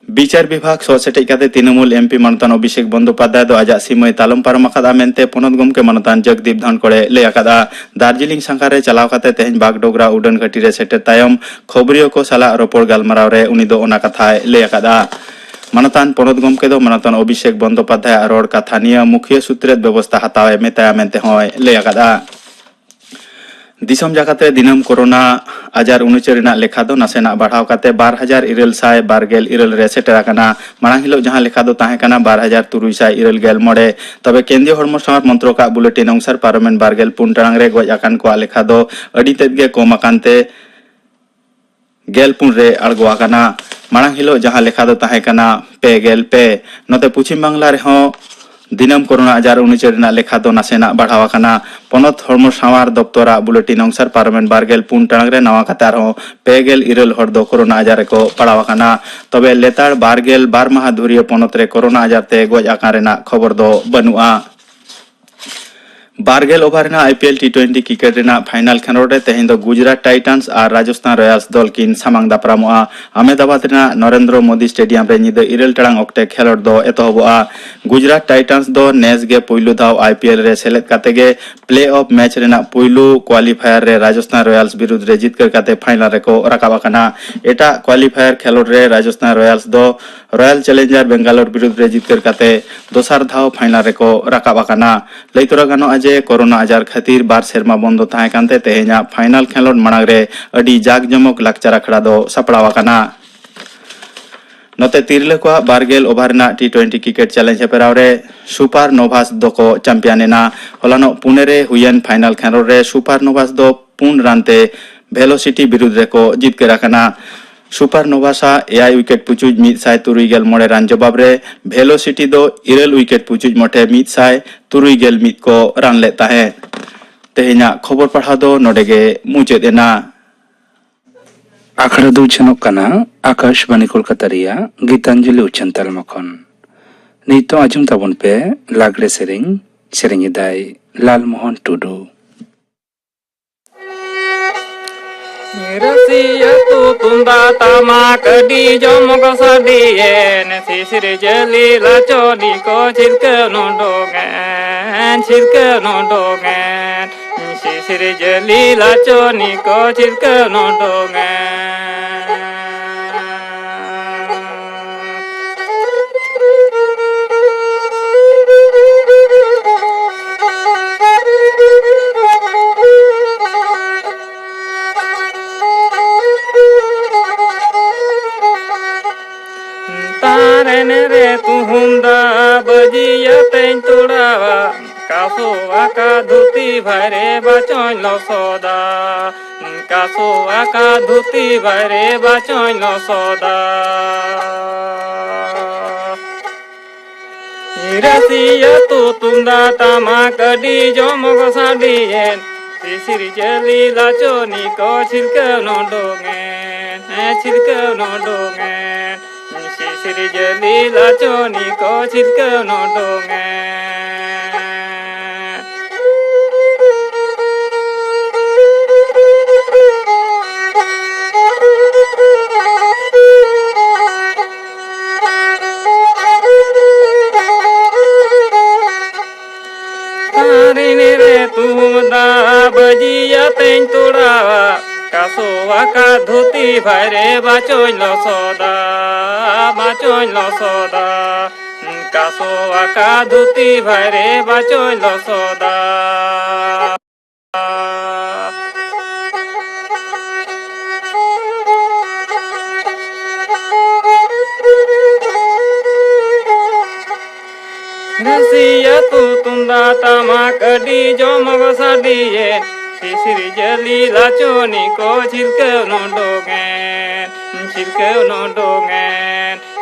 ᱵᱤᱪᱟᱨ ᱵᱤᱵᱷᱟᱜᱽ ᱥᱚᱦ ᱥᱮᱴᱮᱡ ᱠᱟᱛᱮ ᱛᱨᱤᱱᱚᱢᱩᱞ ᱮᱢᱯᱤ ᱢᱟᱱᱚᱛᱟᱱ ᱚᱵᱷᱤᱥᱮᱠ ᱵᱚᱱᱫᱳᱯᱟᱫᱽᱫᱷᱟᱭ ᱫᱚ ᱟᱡᱟᱜ ᱥᱤᱢᱟᱹᱭ ᱛᱟᱞᱚᱢ ᱯᱟᱨᱚᱢ ᱟᱠᱟᱫᱼᱟ ᱢᱮᱱᱛᱮ ᱯᱚᱱᱚᱛ ᱜᱚᱢᱠᱮ ᱢᱟᱱᱚᱛᱟᱱ ᱡᱚᱜᱽᱫᱤᱯ ᱫᱷᱚᱱᱠᱚᱲᱮ ᱞᱟᱹᱭ ᱟᱠᱟᱫᱼᱟ᱾ ᱫᱟᱨᱡᱤᱞᱤᱝ ᱥᱟᱸᱜᱷᱟᱨ ᱨᱮ ᱪᱟᱞᱟᱣ ᱠᱟᱛᱮ ᱛᱮᱦᱮᱧ ᱵᱟᱜᱰᱳᱜᱽᱨᱟ ᱩᱰᱟᱹᱱ ᱜᱷᱟᱹᱴᱤ ᱨᱮ ᱥᱮᱴᱮᱨ ᱛᱟᱭᱚᱢ ᱠᱷᱚᱵᱚᱨᱤᱭᱟᱹ ᱠᱚ ᱥᱟᱞᱟᱜ ᱨᱚᱯᱚᱲ ᱜᱟᱞᱢᱟᱨᱟᱣ ᱨᱮ ᱩᱱᱤ ᱫᱚ ᱚᱱᱟ ᱠᱟᱛᱷᱟᱭ ᱞᱟᱹᱭ ᱟᱠᱟᱫᱼᱟ᱾ ᱢᱟᱱᱚᱛᱟᱱ ᱯᱚᱱᱚᱛ ᱜᱚᱢᱠᱮ ᱫᱚ ᱢᱟᱱᱚᱛᱟᱱ ᱚᱵᱷᱤᱥᱮᱠ ᱵᱚᱱᱫᱳᱯᱟᱫᱽᱫᱷᱟᱭ ᱟᱜ ᱨᱚᱲ ᱠᱟᱛᱷᱟ ᱱᱤᱭᱟᱹ ᱢᱩᱠᱷᱤᱭᱟᱹ ᱥᱩᱛᱨᱮᱫ ᱵᱮᱵᱚᱥᱛᱷᱟ ᱦᱟᱛᱟᱣ ᱮ ᱢᱮᱛᱟᱭᱟ ᱢᱮᱱᱛᱮ ᱦᱚᱸᱭ ᱞᱟᱹᱭ ᱟᱠᱟᱫᱼᱟ᱾ ᱫᱤᱥᱚᱢ ᱡᱟᱠᱟᱛ ᱨᱮ ᱫᱤᱱᱟᱹᱢ ᱠᱳᱨᱳᱱᱟ ᱟᱡᱟᱨ ᱩᱱᱩᱪᱟᱹᱨ ᱨᱮᱱᱟᱜ ᱞᱮᱠᱷᱟ ᱫᱚ ᱱᱟᱥᱮᱱᱟᱜ ᱵᱟᱲᱦᱟᱣ ᱠᱟᱛᱮ ᱵᱟᱨ ᱦᱟᱡᱟᱨ ᱤᱨᱟᱹᱞ ᱥᱟᱭ ᱵᱟᱨ ᱜᱮᱞ ᱤᱨᱟᱹᱞ ᱨᱮ ᱥᱮᱴᱮᱨ ᱟᱠᱟᱱᱟ᱾ ᱢᱟᱲᱟᱝ ᱦᱤᱞᱳᱜ ᱡᱟᱦᱟᱸ ᱞᱮᱠᱷᱟ ᱫᱚ ᱛᱟᱦᱮᱸ ᱠᱟᱱᱟ ᱵᱟᱨ ᱦᱟᱡᱟᱨ ᱛᱩᱨᱩᱭ ᱥᱟᱭ ᱤᱨᱟᱹᱞ ᱜᱮᱞ ᱢᱚᱬᱮ᱾ ᱛᱚᱵᱮ ᱠᱮᱱᱫᱨᱤᱭᱚ ᱦᱚᱲᱢᱚ ᱥᱟᱶᱟᱨ ᱢᱚᱱᱛᱨᱚᱠ ᱟᱜ ᱵᱩᱞᱮᱴᱤᱱ ᱚᱱᱩᱥᱟᱨ ᱯᱟᱨᱚᱢᱮᱱ ᱵᱟᱨ ᱜᱮᱞ ᱯᱩᱱ ᱴᱟᱲᱟᱝ ᱨᱮ ᱜᱚᱡ ᱟᱠᱟᱱ ᱠᱚᱣᱟᱜ ᱞᱮᱠᱷᱟ ᱫᱚ ᱟᱹᱰᱤ ᱛᱮᱫ ᱜᱮ ᱠᱚᱢ ᱟᱠᱟᱱ ᱛᱮ ᱜᱮᱞ ᱯᱩᱱ ᱨᱮ ᱟᱬᱜᱚ ᱟᱠᱟᱱᱟ᱾ ᱢᱟᱲᱟᱝ ᱦᱤᱞᱳᱜ ᱡᱟᱦᱟᱸ ᱞᱮᱠᱷᱟ ᱫᱚ ᱛᱟᱦᱮᱸ ᱠᱟᱱᱟ ᱯᱮ ᱜᱮᱞ ᱯᱮ᱾ ᱱᱚᱛᱮ ᱯᱚᱪᱷᱤᱢ ᱵᱟᱝᱞᱟ ᱨᱮᱦᱚᱸ ᱫᱤᱱᱟᱹᱢ ᱠᱳᱨᱳᱱᱟ ᱟᱡᱟᱨ ᱩᱱᱩᱪᱟᱹᱨ ᱨᱮᱱᱟᱜ ᱞᱮᱠᱷᱟ ᱫᱚ ᱱᱟᱥᱮᱱᱟᱜ ᱵᱟᱲᱦᱟᱣ ᱟᱠᱟᱱᱟ᱾ ᱯᱚᱱᱚᱛ ᱦᱚᱲᱢᱚ ᱥᱟᱶᱟᱨ ᱫᱚᱯᱛᱚᱨᱟᱜ ᱵᱩᱞᱮᱴᱤᱱ ᱚᱱᱩᱥᱟᱨ ᱯᱟᱨᱚᱢᱮᱱ ᱵᱟᱨ ᱜᱮᱞ ᱯᱩᱱ ᱴᱟᱲᱟᱝ ᱨᱮ ᱱᱟᱣᱟ ᱠᱟᱛᱮ ᱟᱨᱦᱚᱸ ᱯᱮ ᱜᱮᱞ ᱤᱨᱟᱹᱞ ᱦᱚᱲ ᱫᱚ ᱠᱳᱨᱳᱱᱟ ᱟᱡᱟᱨ ᱨᱮᱠᱚ ᱯᱟᱲᱟᱣ ᱟᱠᱟᱱᱟ᱾ ᱛᱚᱵᱮ ᱞᱮᱛᱟᱲ ᱵᱟᱨ ᱜᱮᱞ ᱵᱟᱨ ᱢᱟᱦᱟ ᱫᱷᱩᱨᱤᱭᱟᱹ ᱯᱚᱱᱚᱛ ᱨᱮ ᱠᱳᱨᱳᱱᱟ ᱟᱡᱟᱨ ᱛᱮ ᱜᱚᱡ ᱟᱠᱟᱱ ᱨᱮᱱᱟᱜ ᱠᱷᱚᱵᱚᱨ ᱫᱚ ᱵᱟᱹᱱᱩᱜᱼᱟ᱾ ᱵᱟᱨ ᱜᱮᱞ ᱳᱵᱷᱟᱨ ᱨᱮᱱᱟᱜ I P L T twenty cricket ᱨᱮᱱᱟᱜ ᱯᱷᱟᱭᱱᱟᱞ ᱠᱷᱮᱞᱳᱰ ᱨᱮ ᱛᱮᱦᱮᱧ ᱫᱚ ᱜᱩᱡᱽᱨᱟᱴ ᱴᱟᱭᱴᱟᱱᱥ ᱟᱨ ᱨᱟᱡᱚᱥᱛᱷᱟᱱ ᱨᱚᱭᱟᱞᱥ ᱫᱚᱞ ᱠᱤᱱ ᱥᱟᱢᱟᱝ ᱫᱟᱯᱨᱟᱢᱚᱜᱼᱟ᱾ ᱟᱦᱢᱮᱫᱟᱵᱟᱫᱽ ᱨᱮᱱᱟᱜ ᱱᱚᱨᱮᱱᱫᱨᱚ ᱢᱳᱫᱤ ᱥᱴᱮᱰᱤᱭᱟᱢ ᱨᱮ ᱧᱤᱫᱟᱹ ᱤᱨᱟᱹᱞ ᱴᱟᱲᱟᱝ ᱚᱠᱛᱮ ᱠᱷᱮᱞᱳᱰ ᱫᱚ ᱮᱛᱚᱦᱚᱵᱚᱜᱼᱟ᱾ ᱜᱩᱡᱽᱨᱟᱴ ᱴᱟᱭᱴᱟᱱᱥ ᱫᱚ ᱱᱮᱥ ᱜᱮ ᱯᱩᱭᱞᱩ ᱫᱷᱟᱣ ᱟᱭ ᱯᱤ ᱮᱞ ᱨᱮ ᱥᱮᱞᱮᱫ ᱠᱟᱛᱮ ᱜᱮ ᱯᱞᱮ ᱚᱯᱷ ᱢᱮᱪ ᱨᱮᱱᱟᱜ ᱯᱩᱭᱞᱩ ᱠᱣᱟᱞᱤᱯᱷᱟᱭᱟᱨ ᱨᱮ ᱨᱟᱡᱚᱥᱛᱷᱟᱱ ᱨᱚᱭᱟᱞᱥ ᱵᱤᱨᱩᱫᱽ ᱨᱮ ᱡᱤᱛᱠᱟᱹᱨ ᱠᱟᱛᱮ ᱯᱷᱟᱭᱱᱟᱞ ᱨᱮᱠᱚ ᱨᱟᱠᱟᱵ ᱟᱠᱟᱱᱟ᱾ ᱮᱴᱟᱜ ᱠᱣᱟᱞᱤᱯᱷᱟᱭᱟᱨ ᱠᱷᱮᱞᱳᱰ ᱨᱮ ᱨᱟᱡᱚᱥᱛᱷᱟᱱ ᱨᱚᱭᱟᱞᱥ ᱫᱚ ᱨᱚᱭᱟᱞ ᱪᱮᱞᱮᱧᱡᱟᱨ ᱵᱮᱝᱜᱟᱞᱳᱨ ᱵᱤᱨᱩᱫᱽ ᱨᱮ ᱡᱤᱛᱠᱟᱹᱨ ᱠᱟᱛᱮ ᱫᱚᱥᱟᱨ ᱫᱷᱟᱣ ᱯᱷᱟᱭᱱᱟᱞ ᱨᱮᱠᱚ ᱨᱟᱠᱟᱵ ᱟᱠᱟᱱᱟ᱾ ᱞᱟᱹᱭ ᱛᱚᱨᱟ ᱜᱟᱱᱚᱜᱼᱟ ᱡᱮ ᱠᱳᱨᱳᱱᱟ ᱟᱡᱟᱨ ᱠᱷᱟᱹᱛᱤᱨ ᱵᱟᱨ ᱥᱮᱨᱢᱟ ᱵᱚᱱᱫᱚ ᱛᱟᱦᱮᱸ ᱠᱟᱱᱛᱮ ᱛᱮᱦᱮᱧᱟᱜ ᱯᱷᱟᱭᱱᱟᱞ ᱠᱷᱮᱞᱳᱰ ᱢᱟᱲᱟᱝ ᱨᱮ ᱟᱹᱰᱤ ᱡᱟᱠ ᱡᱚᱢᱚᱠ ᱞᱟᱠᱪᱟᱨ ᱟᱠᱷᱲᱟ ᱫᱚ ᱥᱟᱯᱲᱟᱣ ᱟᱠᱟᱱᱟ᱾ ᱱᱚᱛᱮ ᱛᱤᱨᱞᱟᱹ ᱠᱚᱣᱟᱜ ᱵᱟᱨ ᱜᱮᱞ ᱳᱵᱷᱟᱨ ᱨᱮᱱᱟᱜ ᱴᱤ ᱴᱩᱭᱮᱱᱴᱤ ᱠᱨᱤᱠᱮᱴ ᱪᱮᱞᱮᱧᱡᱽ ᱦᱮᱯᱨᱟᱣ ᱨᱮ ᱥᱩᱯᱟᱨ ᱱᱳᱵᱷᱟᱥ ᱫᱚᱠᱚ ᱪᱟᱢᱯᱤᱭᱟᱱ ᱮᱱᱟ᱾ ᱦᱚᱞᱟᱱᱚᱜ ᱯᱩᱱᱮ ᱨᱮ ᱦᱩᱭᱮᱱ ᱯᱷᱟᱭᱱᱟᱞ ᱠᱷᱮᱞᱳᱰ ᱨᱮ ᱥᱩᱯᱟᱨ ᱱᱳᱵᱷᱟᱥ ᱫᱚ ᱯᱩᱱ ᱨᱟᱱ ᱛᱮ ᱵᱷᱮᱞᱳᱥᱤᱴᱤ ᱵᱤᱨᱩᱫᱽ ᱨᱮᱠᱚ ᱡᱤᱛᱠᱟᱹᱨ ᱟᱠᱟᱱᱟ᱾ ᱥᱩᱯᱟᱨ ᱱᱳᱵᱷᱟ ᱥᱟᱶ ᱮᱭᱟᱭ ᱩᱭᱠᱮᱴ ᱯᱩᱪᱩᱡ ᱢᱤᱫ ᱥᱟᱭ ᱛᱩᱨᱩᱭ ᱜᱮᱞ ᱢᱚᱬᱮ ᱨᱟᱱ ᱡᱚᱵᱟᱵ ᱨᱮ ᱵᱷᱮᱞᱳᱥᱤᱴᱤ ᱫᱚ ᱤᱨᱟᱹᱞ ᱩᱭᱠᱮᱴ ᱯᱩᱪᱩᱡ ᱢᱚᱴᱷᱮ ᱢᱤᱫ ᱥᱟᱭ ᱛᱩᱨᱩᱭ ᱜᱮᱞ ᱢᱤᱫ ᱠᱚ ᱨᱟᱱ ᱞᱮᱫ ᱛᱟᱦᱮᱸᱫ᱾ ᱛᱮᱦᱮᱧᱟᱜ ᱠᱷᱚᱵᱚᱨ ᱯᱟᱲᱦᱟᱣ ᱫᱚ ᱱᱚᱰᱮ ᱜᱮ ᱢᱩᱪᱟᱹᱫ ᱮᱱᱟ᱾ ᱟᱠᱷᱲᱟ ᱫᱚ ᱩᱪᱷᱟᱹᱱᱚᱜ ᱠᱟᱱᱟ ᱟᱠᱟᱥᱵᱟᱱᱤ ᱠᱳᱞᱠᱟᱛᱟ ᱨᱮᱭᱟᱜ ᱜᱤᱛᱟᱧᱡᱚᱞᱤ ᱩᱪᱷᱟᱹᱱ ᱛᱟᱞᱢᱟ ᱠᱷᱚᱱ᱾ ᱱᱤᱛᱚᱜ ᱟᱸᱡᱚᱢ ᱛᱟᱵᱚᱱ ᱯᱮ ᱞᱟᱜᱽᱲᱮ ᱥᱮᱨᱮᱧ᱾ ᱥᱮᱨᱮᱧ ᱮᱫᱟᱭ ᱞᱟᱞᱢᱳᱦᱚᱱ ᱴᱩᱰᱩ᱾ ᱨᱟᱹᱥᱤ ᱟᱹᱛᱩ ᱛᱩᱢᱫᱟᱜ ᱴᱟᱢᱟᱠ ᱟᱹᱰᱤ ᱡᱚᱢᱚᱠ ᱥᱟᱰᱮᱭᱮᱱ, ᱥᱤᱥᱤᱨ ᱡᱟᱹᱞᱤ ᱞᱟᱪᱚᱱᱤ ᱠᱚ ᱪᱷᱤᱞᱠᱟᱹᱣ ᱱᱩᱰᱩᱝᱮᱱ, ᱪᱷᱤᱞᱠᱟᱹᱣ ᱱᱩᱰᱩᱝᱮᱱ᱾ ᱥᱤᱥᱤᱨ ᱡᱟᱹᱞᱤ ᱞᱟᱪᱚᱱᱤ ᱠᱚ ᱪᱷᱤᱞᱠᱟᱹᱣ ᱱᱩᱰᱩᱝᱮᱱ᱾ ᱛᱟᱨᱮᱱ ᱨᱮ ᱛᱩᱦᱩᱢ ᱫᱟ ᱵᱟᱹᱡᱤᱭᱟᱛᱮᱧ ᱛᱚᱲᱟᱣᱟ, ᱠᱟᱥᱚ ᱟᱠᱟ ᱫᱷᱩᱛᱤ ᱵᱷᱟᱭᱨᱮ ᱵᱟᱪᱚᱧ ᱞᱚᱥᱚᱫᱟ, ᱠᱟᱥᱚ ᱟᱠᱟ ᱫᱷᱩᱛᱤ ᱵᱷᱟᱭᱨᱮ ᱵᱟᱪᱚᱧ ᱞᱚᱥᱚᱫᱟ᱾ ᱨᱟᱹᱥᱤ ᱟᱹᱛᱩ ᱛᱩᱢᱫᱟᱜ ᱴᱟᱢᱟᱠ ᱟᱹᱰᱤ ᱡᱚᱢᱚᱠ ᱥᱟᱰᱮᱭᱮᱱ, ᱥᱤᱥᱤᱨ ᱡᱟᱹᱞᱤ ᱞᱟᱪᱚᱱᱤ ᱠᱚ ᱪᱷᱤᱞᱠᱟᱹᱣ ᱱᱩᱰᱩᱝᱮᱱ, ᱦᱮᱸ, ᱪᱷᱤᱞᱠᱟᱹᱣ ᱱᱩᱰᱩᱝᱮᱱ᱾ ᱥᱤᱥᱤᱨ ᱡᱟᱹᱞᱤ ᱞᱟᱪᱚᱱᱤ ᱠᱚ ᱪᱷᱤᱞᱠᱟᱹᱣ ᱱᱩᱰᱩᱝᱮᱱ᱾ ᱛᱟᱨᱤᱱ ᱨᱮ ᱛᱩᱢᱫᱟᱜ ᱵᱟᱹᱡᱤᱭᱟᱛᱮᱧ ᱛᱚᱲᱟᱣᱟ, ᱠᱟᱥᱚ ᱟᱠᱟ ᱫᱷᱩᱛᱤ ᱵᱷᱟᱭᱨᱮ ᱵᱟᱪᱚᱧ ᱞᱚᱥᱚᱫᱟ, ᱵᱟᱪᱚᱧ ᱞᱚᱥᱚᱫᱟ᱾ ᱠᱟᱥᱚ ᱟᱠᱟ ᱫᱷᱩᱛᱤ ᱵᱷᱟᱭᱨᱮ ᱵᱟᱪᱚᱧ ᱞᱚᱥᱚᱫᱟ᱾ ᱨᱟᱹᱥᱤ ᱟᱹᱛᱩ ᱛᱩᱢᱫᱟᱜ ᱴᱟᱢᱟᱠ ᱟᱹᱰᱤ ᱡᱚᱢᱚᱠ ᱥᱟᱰᱮᱭᱮᱱ, ᱥᱤᱥᱤᱨ ᱡᱟᱹᱞᱤ ᱞᱟᱪᱚᱱᱤ ᱠᱚ ᱪᱷᱤᱞᱠᱟᱹᱣ ᱱᱩᱰᱩᱝᱮᱱ᱾ ᱪᱷᱤᱞᱠᱟᱹᱣ ᱱᱩᱰᱩᱝᱮᱱ,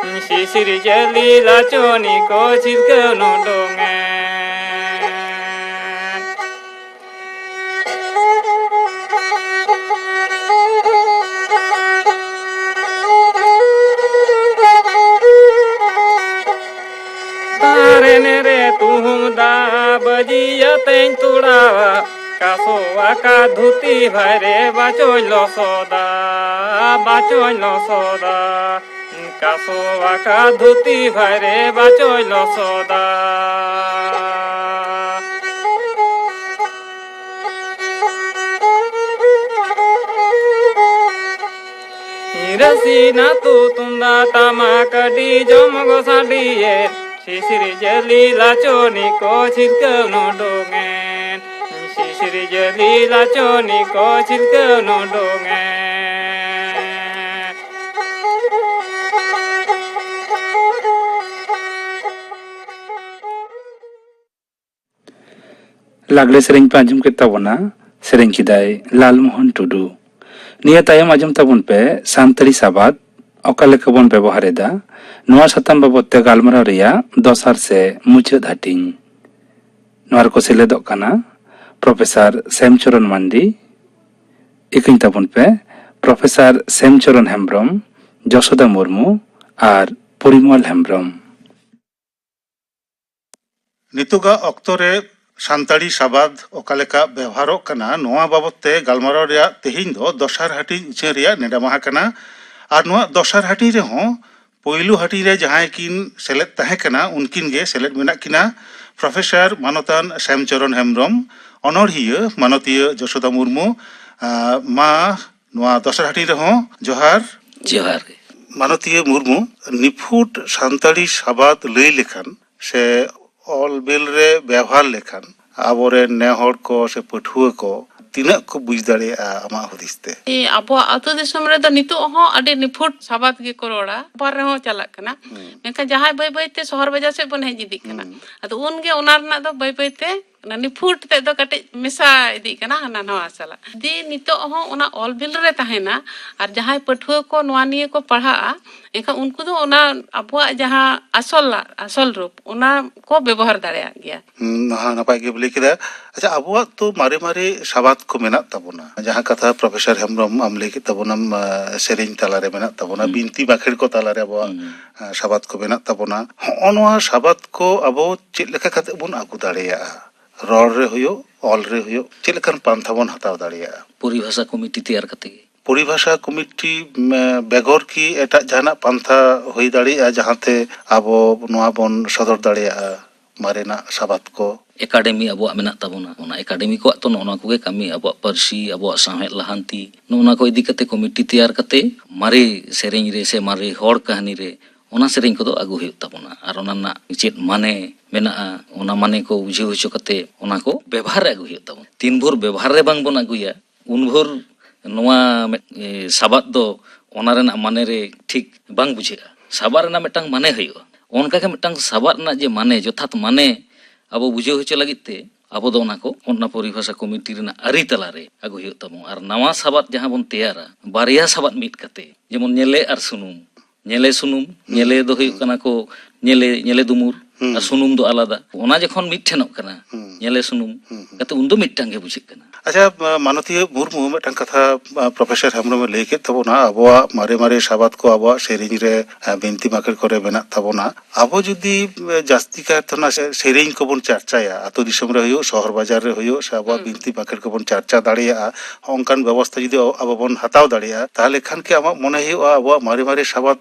ᱥᱤᱥᱤᱨ ᱡᱟᱹᱞᱤ ᱞᱟᱪᱚᱱᱤ ᱠᱚ ᱪᱷᱤᱞᱠᱟᱹᱣ ᱱᱩᱰᱩᱝᱮᱱ᱾ ᱛᱟᱨᱮᱱ ᱨᱮ ᱛᱩᱦᱩᱢ ᱫᱟ ᱵᱟᱹᱡᱤᱭᱟᱛᱮᱧ ᱛᱩᱲᱟᱣᱟ, ᱠᱟᱥᱚᱣᱟ ᱠᱟ ᱫᱷᱩᱛᱤ ᱵᱷᱟᱭᱨᱮ ᱵᱟᱪᱚᱧ ᱞᱚᱥᱚᱫᱟ, ᱵᱟᱪᱚᱧ ᱞᱚᱥᱚᱫᱟ᱾ ᱠᱟᱥᱚᱣᱟ ᱠᱟ ᱫᱷᱩᱛᱤ ᱵᱷᱟᱭᱨᱮ ᱵᱟᱪᱚᱭ ᱞᱚᱥᱚᱫᱟ᱾ ᱨᱟᱹᱥᱤ ᱱᱟᱛᱩ ᱛᱩᱢᱫᱟᱜ ᱴᱟᱢᱟᱠ ᱟᱹᱰᱤ ᱡᱚᱢᱚᱠ ᱥᱟᱰᱮᱭᱮ, ᱥᱤᱥᱤᱨ ᱡᱟᱹᱞᱤ ᱞᱟᱪᱚᱱᱤ ᱠᱚ ᱪᱷᱤᱞᱠᱟᱹᱣ ᱱᱩᱰᱩᱝᱮᱱ, ᱥᱤᱥᱤᱨ ᱡᱟᱹᱞᱤ ᱞᱟᱪᱚᱱᱤ ᱠᱚ ᱪᱷᱤᱞᱠᱟᱹᱣ ᱱᱩᱰᱩᱝᱮᱱ᱾ ᱞᱟᱜᱽᱲᱮ ᱥᱮᱨᱮᱧ ᱯᱮ ᱟᱸᱡᱚᱢ ᱠᱮᱫ ᱛᱟᱵᱚᱱᱟ, ᱥᱮᱨᱮᱧ ᱠᱮᱫᱟᱭ ᱞᱟᱞᱢᱳᱦᱚᱱ ᱴᱩᱰᱩ᱾ ᱱᱤᱭᱟᱹ ᱛᱟᱭᱚᱢ ᱟᱸᱡᱚᱢ ᱛᱟᱵᱚᱱ ᱯᱮ ᱥᱟᱱᱛᱟᱲᱤ ᱥᱟᱵᱟᱫ ᱚᱠᱟ ᱞᱮᱠᱟ ᱵᱚᱱ ᱵᱮᱵᱚᱦᱟᱨ ᱮᱫᱟ, ᱱᱚᱣᱟ ᱥᱟᱛᱟᱢ ᱵᱟᱵᱚᱫ ᱛᱮ ᱜᱟᱞᱢᱟᱨᱟᱣ ᱨᱮᱭᱟᱜ ᱫᱚᱥᱟᱨ ᱥᱮ ᱢᱩᱪᱟᱹᱫ ᱦᱟᱹᱴᱤᱧ᱾ ᱱᱚᱣᱟ ᱨᱮᱠᱚ ᱥᱮᱞᱮᱫᱚᱜ ᱠᱟᱱᱟ ᱯᱨᱚᱯᱷᱮᱥᱚᱨ ᱥᱮᱢᱪᱚᱨᱚᱱ ᱢᱟᱱᱰᱤ, ᱤᱠᱟᱹᱧ ᱛᱟᱵᱚᱱ ᱯᱮ ᱯᱨᱚᱯᱷᱮᱥᱚᱨ ᱥᱮᱢᱪᱚᱨᱚᱱ ᱦᱮᱢᱵᱽᱨᱚᱢ, ᱡᱚᱥᱳᱫᱟ ᱢᱩᱨᱢᱩ ᱟᱨ ᱯᱚᱨᱤᱢᱚᱞ ᱦᱮᱢᱵᱽᱨᱚᱢ᱾ ᱱᱤᱛᱚᱜᱟᱜ ᱚᱠᱛᱚ ᱨᱮ ᱥᱟᱱᱛᱟᱲᱤ ᱥᱟᱵᱟᱫ ᱚᱠᱟ ᱞᱮᱠᱟ ᱵᱮᱣᱦᱟᱨᱚᱜ ᱠᱟᱱᱟ, ᱱᱚᱣᱟ ᱵᱟᱵᱚᱛ ᱛᱮ ᱜᱟᱞᱢᱟᱨᱟᱣ ᱨᱮᱭᱟᱜ ᱛᱮᱦᱮᱧ ᱫᱚ ᱫᱚᱥᱟᱨ ᱦᱟᱹᱴᱤᱧ ᱩᱪᱷᱟᱹᱱ ᱨᱮᱭᱟᱜ ᱱᱮᱰᱟ ᱢᱟᱦᱟ ᱠᱟᱱᱟ᱾ ᱟᱨ ᱱᱚᱣᱟ ᱫᱚᱥᱟᱨ ᱦᱟᱹᱴᱤᱧ ᱨᱮᱦᱚᱸ ᱯᱳᱭᱞᱳ ᱦᱟᱹᱴᱤᱧ ᱨᱮ ᱡᱟᱦᱟᱸᱭ ᱠᱤᱱ ᱥᱮᱞᱮᱫ ᱛᱟᱦᱮᱸ ᱠᱟᱱᱟ, ᱩᱱᱠᱤᱱ ᱜᱮ ᱥᱮᱞᱮᱫ ᱢᱮᱱᱟᱜ ᱠᱤᱱᱟ, ᱯᱨᱚᱯᱷᱮᱥᱚᱨ ᱢᱟᱱᱚᱛᱟᱱ ᱥᱮᱢᱪᱚᱨᱚᱱ ᱦᱮᱢᱵᱽᱨᱚᱢ, ᱚᱱᱚᱬᱦᱤᱭᱟᱹ ᱢᱟᱱᱚᱛᱤᱭᱟᱹ ᱡᱚᱥᱳᱫᱟ ᱢᱩᱨᱢᱩ᱾ ᱟᱸ, ᱢᱟ ᱱᱚᱣᱟ ᱫᱚᱥᱟᱨ ᱦᱟᱹᱴᱤᱧ ᱨᱮᱦᱚᱸ ᱡᱚᱦᱟᱨ᱾ ᱡᱚᱦᱟᱨ ᱜᱮ᱾ ᱢᱟᱱᱚᱛᱤᱭᱟᱹ ᱢᱩᱨᱢᱩ, ᱱᱤᱯᱷᱩᱴ ᱥᱟᱱᱛᱟᱲᱤ ᱥᱟᱵᱟᱫ ᱞᱟᱹᱭ ᱞᱮᱠᱷᱟᱱ ᱥᱮ ᱚᱞ ᱵᱤᱞ ᱨᱮ ᱵᱮᱣᱦᱟᱨ ᱞᱮᱠᱷᱟᱱ ᱟᱵᱚᱨᱮᱱ ᱱᱮ ᱦᱚᱲ ᱠᱚ ᱥᱮ ᱯᱟᱹᱴᱷᱩᱣᱟᱹ ᱠᱚ ᱛᱤᱱᱟᱹᱜ ᱠᱚ ᱵᱩᱡᱽ ᱫᱟᱲᱮᱭᱟᱜᱼᱟ ᱟᱢᱟᱜ ᱦᱩᱫᱤᱥ ᱛᱮ? ᱮ, ᱟᱵᱚᱣᱟᱜ ᱟᱹᱛᱩ ᱫᱤᱥᱚᱢ ᱨᱮᱫᱚ ᱱᱤᱛᱚᱜ ᱦᱚᱸ ᱟᱹᱰᱤ ᱱᱤᱯᱷᱩᱴ ᱥᱟᱵᱟᱫ ᱜᱮᱠᱚ ᱨᱚᱲᱟ, ᱵᱟᱨ ᱨᱮᱦᱚᱸ ᱪᱟᱞᱟᱜ ᱠᱟᱱᱟ᱾ ᱦᱩᱸ᱾ ᱢᱮᱱᱠᱷᱟᱱ ᱡᱟᱦᱟᱸᱭ ᱵᱟᱹᱭ ᱵᱟᱹᱭᱛᱮ ᱥᱚᱦᱚᱨ ᱵᱟᱡᱟᱨ ᱥᱮᱫ ᱵᱚᱱ ᱦᱮᱡ ᱤᱫᱤᱜ ᱠᱟᱱᱟ, ᱦᱩᱸ᱾ ᱟᱫᱚ ᱩᱱᱜᱮ ᱚᱱᱟ ᱨᱮᱱᱟᱜ ᱫᱚ ᱵᱟᱹᱭ ᱵᱟᱹᱭᱛᱮ ᱚᱱᱟ ᱱᱤᱯᱷᱩᱴ ᱛᱮᱫ ᱫᱚ ᱠᱟᱹᱴᱤᱡ ᱢᱮᱥᱟ ᱤᱫᱤᱜ ᱠᱟᱱᱟ ᱦᱟᱱᱟ ᱱᱟᱣᱟ ᱥᱟᱞᱟᱜ᱾ ᱡᱩᱫᱤ ᱱᱤᱛᱚᱜ ᱦᱚᱸ ᱚᱱᱟ ᱚᱞ ᱵᱤᱞ ᱨᱮ ᱛᱟᱦᱮᱱᱟ ᱟᱨ ᱡᱟᱦᱟᱸᱭ ᱯᱟᱹᱴᱷᱩᱣᱟᱹ ᱠᱚ ᱱᱚᱣᱟ ᱱᱤᱭᱟᱹ ᱠᱚ ᱯᱟᱲᱦᱟᱜᱼᱟ, ᱮᱱᱠᱷᱟᱱ ᱩᱱᱠᱩ ᱫᱚ ᱚᱱᱟ ᱟᱵᱚᱣᱟᱜ ᱡᱟᱦᱟᱸ ᱟᱥᱚᱞ, ᱟᱥᱚᱞ ᱨᱩᱯ, ᱚᱱᱟ ᱠᱚ ᱵᱮᱵᱚᱦᱟᱨ ᱫᱟᱲᱮᱭᱟᱜ ᱜᱮᱭᱟ᱾ ᱦᱩᱸ, ᱦᱮᱸ, ᱱᱟᱯᱟᱭ ᱜᱮ ᱞᱟᱹᱭ ᱠᱮᱫᱟ᱾ ᱟᱪᱪᱷᱟ, ᱟᱵᱚᱣᱟᱜ ᱛᱚ ᱢᱟᱨᱮ ᱢᱟᱨᱮ ᱥᱟᱵᱟᱫ ᱠᱚ ᱢᱮᱱᱟᱜ ᱛᱟᱵᱚᱱᱟ, ᱡᱟᱦᱟᱸ ᱠᱟᱛᱷᱟ ᱯᱨᱚᱯᱷᱮᱥᱚᱨ ᱦᱮᱢᱵᱨᱚᱢ ᱟᱢ ᱞᱟᱹᱭ ᱠᱮᱫ ᱛᱟᱵᱚᱱᱟᱢ, ᱟᱸ, ᱥᱮᱨᱮᱧ ᱛᱟᱞᱟᱨᱮ ᱢᱮᱱᱟᱜ ᱛᱟᱵᱚᱱᱟ, ᱦᱩᱸ᱾ ᱵᱤᱱᱛᱤ ᱵᱟᱠᱷᱮᱲ ᱠᱚ ᱛᱟᱞᱟᱨᱮ ᱟᱵᱚᱣᱟᱜ, ᱦᱩᱸ᱾ ᱟᱸ, ᱥᱟᱵᱟᱫ ᱠᱚ ᱢᱮᱱᱟᱜ ᱛᱟᱵᱚᱱᱟ᱾ ᱦᱚᱸᱜᱼᱚ ᱱᱚᱣᱟ ᱥᱟᱵᱟᱫ ᱠᱚ ᱟᱵᱚ ᱪᱮᱫ ᱞᱮᱠᱟ ᱠᱟᱛᱮ ᱵᱚᱱ ᱟᱹᱜᱩ ᱫᱟᱲᱮᱭᱟᱜᱼᱟ? ᱨᱚᱲ ᱨᱮ ᱦᱩᱭᱩᱜ, ᱚᱞ ᱨᱮ ᱦᱩᱭᱩᱜ, ᱪᱮᱫ ᱞᱮᱠᱟᱱ ᱯᱟᱱᱛᱷᱟ ᱵᱚᱱ ᱦᱟᱛᱟᱣ ᱫᱟᱲᱮᱭᱟᱜᱼᱟ? ᱯᱚᱨᱤᱵᱷᱟᱥᱟ ᱠᱚᱢᱤᱴᱤ ᱛᱮᱭᱟᱨ ᱠᱟᱛᱮ ᱜᱮ᱾ ᱯᱚᱨᱤᱵᱷᱟᱥᱟ ᱠᱚᱢᱤᱴᱤ, ᱢᱮ, ᱵᱮᱜᱚᱨ ᱠᱤ ᱮᱴᱟᱜ ᱡᱟᱦᱟᱱᱟᱜ ᱯᱟᱱᱛᱷᱟ ᱦᱩᱭ ᱫᱟᱲᱮᱭᱟᱜᱼᱟ, ᱡᱟᱦᱟᱸᱛᱮ ᱟᱵᱚ ᱱᱚᱣᱟ ᱵᱚᱱ ᱥᱚᱫᱚᱨ ᱫᱟᱲᱮᱭᱟᱜᱼᱟ, ᱢᱟᱨᱮᱱᱟᱜ ᱥᱟᱵᱟᱫ ᱠᱚ? ᱮᱠᱟᱰᱮᱢᱤ ᱟᱵᱚᱣᱟᱜ ᱢᱮᱱᱟᱜ ᱛᱟᱵᱚᱱᱟ, ᱚᱱᱟ ᱮᱠᱟᱰᱮᱢᱤ ᱠᱚᱣᱟᱜ ᱛᱚ ᱱᱚᱜᱼᱚ ᱱᱚᱣᱟ ᱠᱚᱜᱮ ᱠᱟᱹᱢᱤ, ᱟᱵᱚᱣᱟᱜ ᱯᱟᱹᱨᱥᱤ, ᱟᱵᱚᱣᱟᱜ ᱥᱟᱶᱦᱮᱫ ᱞᱟᱦᱟᱱᱛᱤ, ᱱᱚᱜᱼᱚ ᱱᱚᱣᱟ ᱠᱚ ᱤᱫᱤ ᱠᱟᱛᱮ ᱠᱚᱢᱤᱴᱤ ᱛᱮᱭᱟᱨ ᱠᱟᱛᱮ ᱢᱟᱨᱮ ᱥᱮᱨᱮᱧ ᱨᱮ ᱥᱮ ᱢᱟᱨᱮ ᱦᱚᱲ ᱠᱟᱹᱦᱱᱤ ᱨᱮ ᱚᱱᱟ ᱥᱮᱨᱮᱧ ᱠᱚᱫᱚ ᱟᱹᱜᱩ ᱦᱩᱭᱩᱜ ᱛᱟᱵᱚᱱᱟ᱾ ᱟᱨ ᱚᱱᱟ ᱨᱮᱱᱟᱜ ᱪᱮᱫ ᱢᱟᱱᱮ ᱢᱮᱱᱟᱜᱼᱟ, ᱚᱱᱟ ᱢᱟᱱᱮ ᱠᱚ ᱵᱩᱡᱷᱟᱹᱣ ᱦᱚᱪᱚ ᱠᱟᱛᱮ ᱚᱱᱟ ᱠᱚ ᱵᱮᱵᱷᱟᱨ ᱨᱮ ᱟᱹᱜᱩ ᱦᱩᱭᱩᱜ ᱛᱟᱵᱚᱱᱟ᱾ ᱛᱤᱱ ᱵᱷᱳᱨ ᱵᱮᱵᱷᱟᱨ ᱨᱮ ᱵᱟᱝ ᱵᱚᱱ ᱟᱹᱜᱩᱭᱟ, ᱩᱱ ᱵᱷᱳᱨ ᱱᱚᱣᱟ ᱢᱤᱫ, ᱮ, ᱥᱟᱵᱟᱫ ᱫᱚ ᱚᱱᱟ ᱨᱮᱱᱟᱜ ᱢᱟᱱᱮ ᱨᱮ ᱴᱷᱤᱠ ᱵᱟᱝ ᱵᱩᱡᱷᱟᱹᱜᱼᱟ᱾ ᱥᱟᱵᱟᱫ ᱨᱮᱱᱟᱜ ᱢᱤᱫᱴᱟᱝ ᱢᱟᱱᱮ ᱦᱩᱭᱩᱜᱼᱟ᱾ ᱚᱱᱠᱟᱜᱮ ᱢᱤᱫᱴᱟᱝ ᱥᱟᱵᱟᱫ ᱨᱮᱱᱟᱜ ᱡᱮ ᱢᱟᱱᱮ, ᱡᱚᱛᱷᱟᱛ ᱢᱟᱱᱮ ᱟᱵᱚ ᱵᱩᱡᱷᱟᱹᱣ ᱦᱚᱪᱚ ᱞᱟᱹᱜᱤᱫ ᱛᱮ ᱟᱵᱚ ᱫᱚ ᱚᱱᱟ ᱠᱚ, ᱚᱱᱟ ᱯᱚᱨᱤᱵᱷᱟᱥᱟ ᱠᱚᱢᱤᱴᱤ ᱨᱮᱱᱟᱜ ᱟᱹᱨᱤ ᱛᱟᱞᱟᱨᱮ ᱟᱹᱜᱩ ᱦᱩᱭᱩᱜ ᱛᱟᱵᱚᱱᱟ᱾ ᱟᱨ ᱱᱟᱣᱟ ᱥᱟᱵᱟᱫ ᱡᱟᱦᱟᱸ ᱵᱚᱱ ᱛᱮᱭᱟᱨᱟ, ᱵᱟᱨᱭᱟ ᱥᱟᱵᱟᱫ ᱢᱤᱫ ᱠᱟᱛᱮ, ᱡᱮᱢᱚᱱ ᱧᱮᱞᱮ ᱟᱨ ᱥᱩᱱᱩᱢ, ᱧᱮᱞᱮ ᱥᱩᱱᱩᱢ, ᱦᱩᱸ᱾ ᱧᱮᱞᱮ ᱫᱚ ᱦᱩᱭᱩᱜ ᱦᱩᱸ᱾ ᱠᱟᱱᱟ ᱠᱚ ᱧᱮᱞᱮ, ᱧᱮᱞᱮ ᱫᱩᱢᱩᱨ, ᱦᱩᱸ᱾ ᱟᱨ ᱥᱩᱱᱩᱢ ᱫᱚ ᱟᱞᱟᱫᱟ᱾ ᱚᱱᱟ ᱡᱚᱠᱷᱚᱱ ᱢᱤᱫ ᱴᱷᱮᱱᱚᱜ ᱠᱟᱱᱟ, ᱦᱩᱸ᱾ ᱧᱮᱞᱮ ᱥᱩᱱᱩᱢ, ᱦᱩᱸ, ᱦᱩᱸ᱾ ᱠᱟᱛᱮ ᱩᱱᱫᱚ ᱢᱤᱫᱴᱟᱝ ᱜᱮ ᱵᱩᱡᱷᱟᱹᱜ ᱠᱟᱱᱟ᱾ ᱟᱪᱪᱷᱟ, ᱢᱟ-, ᱢᱟᱱᱚᱛᱤᱭᱟᱹ ᱢᱩᱨᱢᱩ, ᱢᱤᱫᱴᱟᱝ ᱠᱟᱛᱷᱟ, ᱟ, ᱯᱨᱚᱯᱷᱮᱥᱚᱨ ᱦᱮᱢᱵᱨᱚᱢᱮ ᱞᱟᱹᱭ ᱠᱮᱫ ᱛᱟᱵᱚᱱᱟ, ᱟᱵᱚᱣᱟᱜ ᱢᱟᱨᱮ ᱢᱟᱨᱮ ᱥᱟᱵᱟᱫ ᱠᱚ ᱟᱵᱚᱣᱟᱜ ᱥᱮᱨᱮᱧ ᱨᱮ, ᱟ, ᱵᱤᱱᱛᱤ ᱵᱟᱠᱷᱮᱲ ᱠᱚᱨᱮ ᱢᱮᱱᱟᱜ ᱛᱟᱵᱚᱱᱟ᱾ ᱟᱵᱚ ᱡᱩᱫᱤ, ᱮ, ᱡᱟᱹᱥᱛᱤ ᱠᱟᱭᱛᱮ ᱚᱱᱟ ᱥᱮ-, ᱥᱮᱨᱮᱧ ᱠᱚᱵᱚᱱ ᱪᱟᱨᱪᱟᱭᱟ, ᱟᱹᱛᱩ ᱫᱤᱥᱚᱢ ᱨᱮ ᱦᱩᱭᱩᱜ, ᱥᱚᱦᱚᱨ ᱵᱟᱡᱟᱨ ᱨᱮ ᱦᱩᱭᱩᱜ, ᱥᱮ ᱟᱵᱚᱣᱟᱜ ᱦᱩᱸ᱾ ᱵᱤᱱᱛᱤ ᱵᱟᱠᱷᱮᱲ ᱠᱚᱵᱚᱱ ᱪᱟᱨᱪᱟ ᱫᱟᱲᱮᱭᱟᱜᱼᱟ, ᱚᱱᱠᱟᱱ ᱵᱮᱵᱚᱥᱛᱷᱟ ᱡᱩᱫᱤ ᱟᱵᱚ ᱵᱚᱱ ᱦᱟᱛᱟᱣ ᱫᱟᱲᱮᱭᱟᱜᱼᱟ, ᱛᱟᱦᱚᱞᱮ ᱠᱷᱟᱱ ᱠᱤ ᱟᱢᱟᱜ ᱢᱚᱱᱮ ᱦᱩᱭᱩᱜᱼᱟ ᱟᱵᱚᱣᱟᱜ ᱢᱟᱨᱮ ᱢᱟᱨᱮ ᱥᱟᱵᱟᱫ,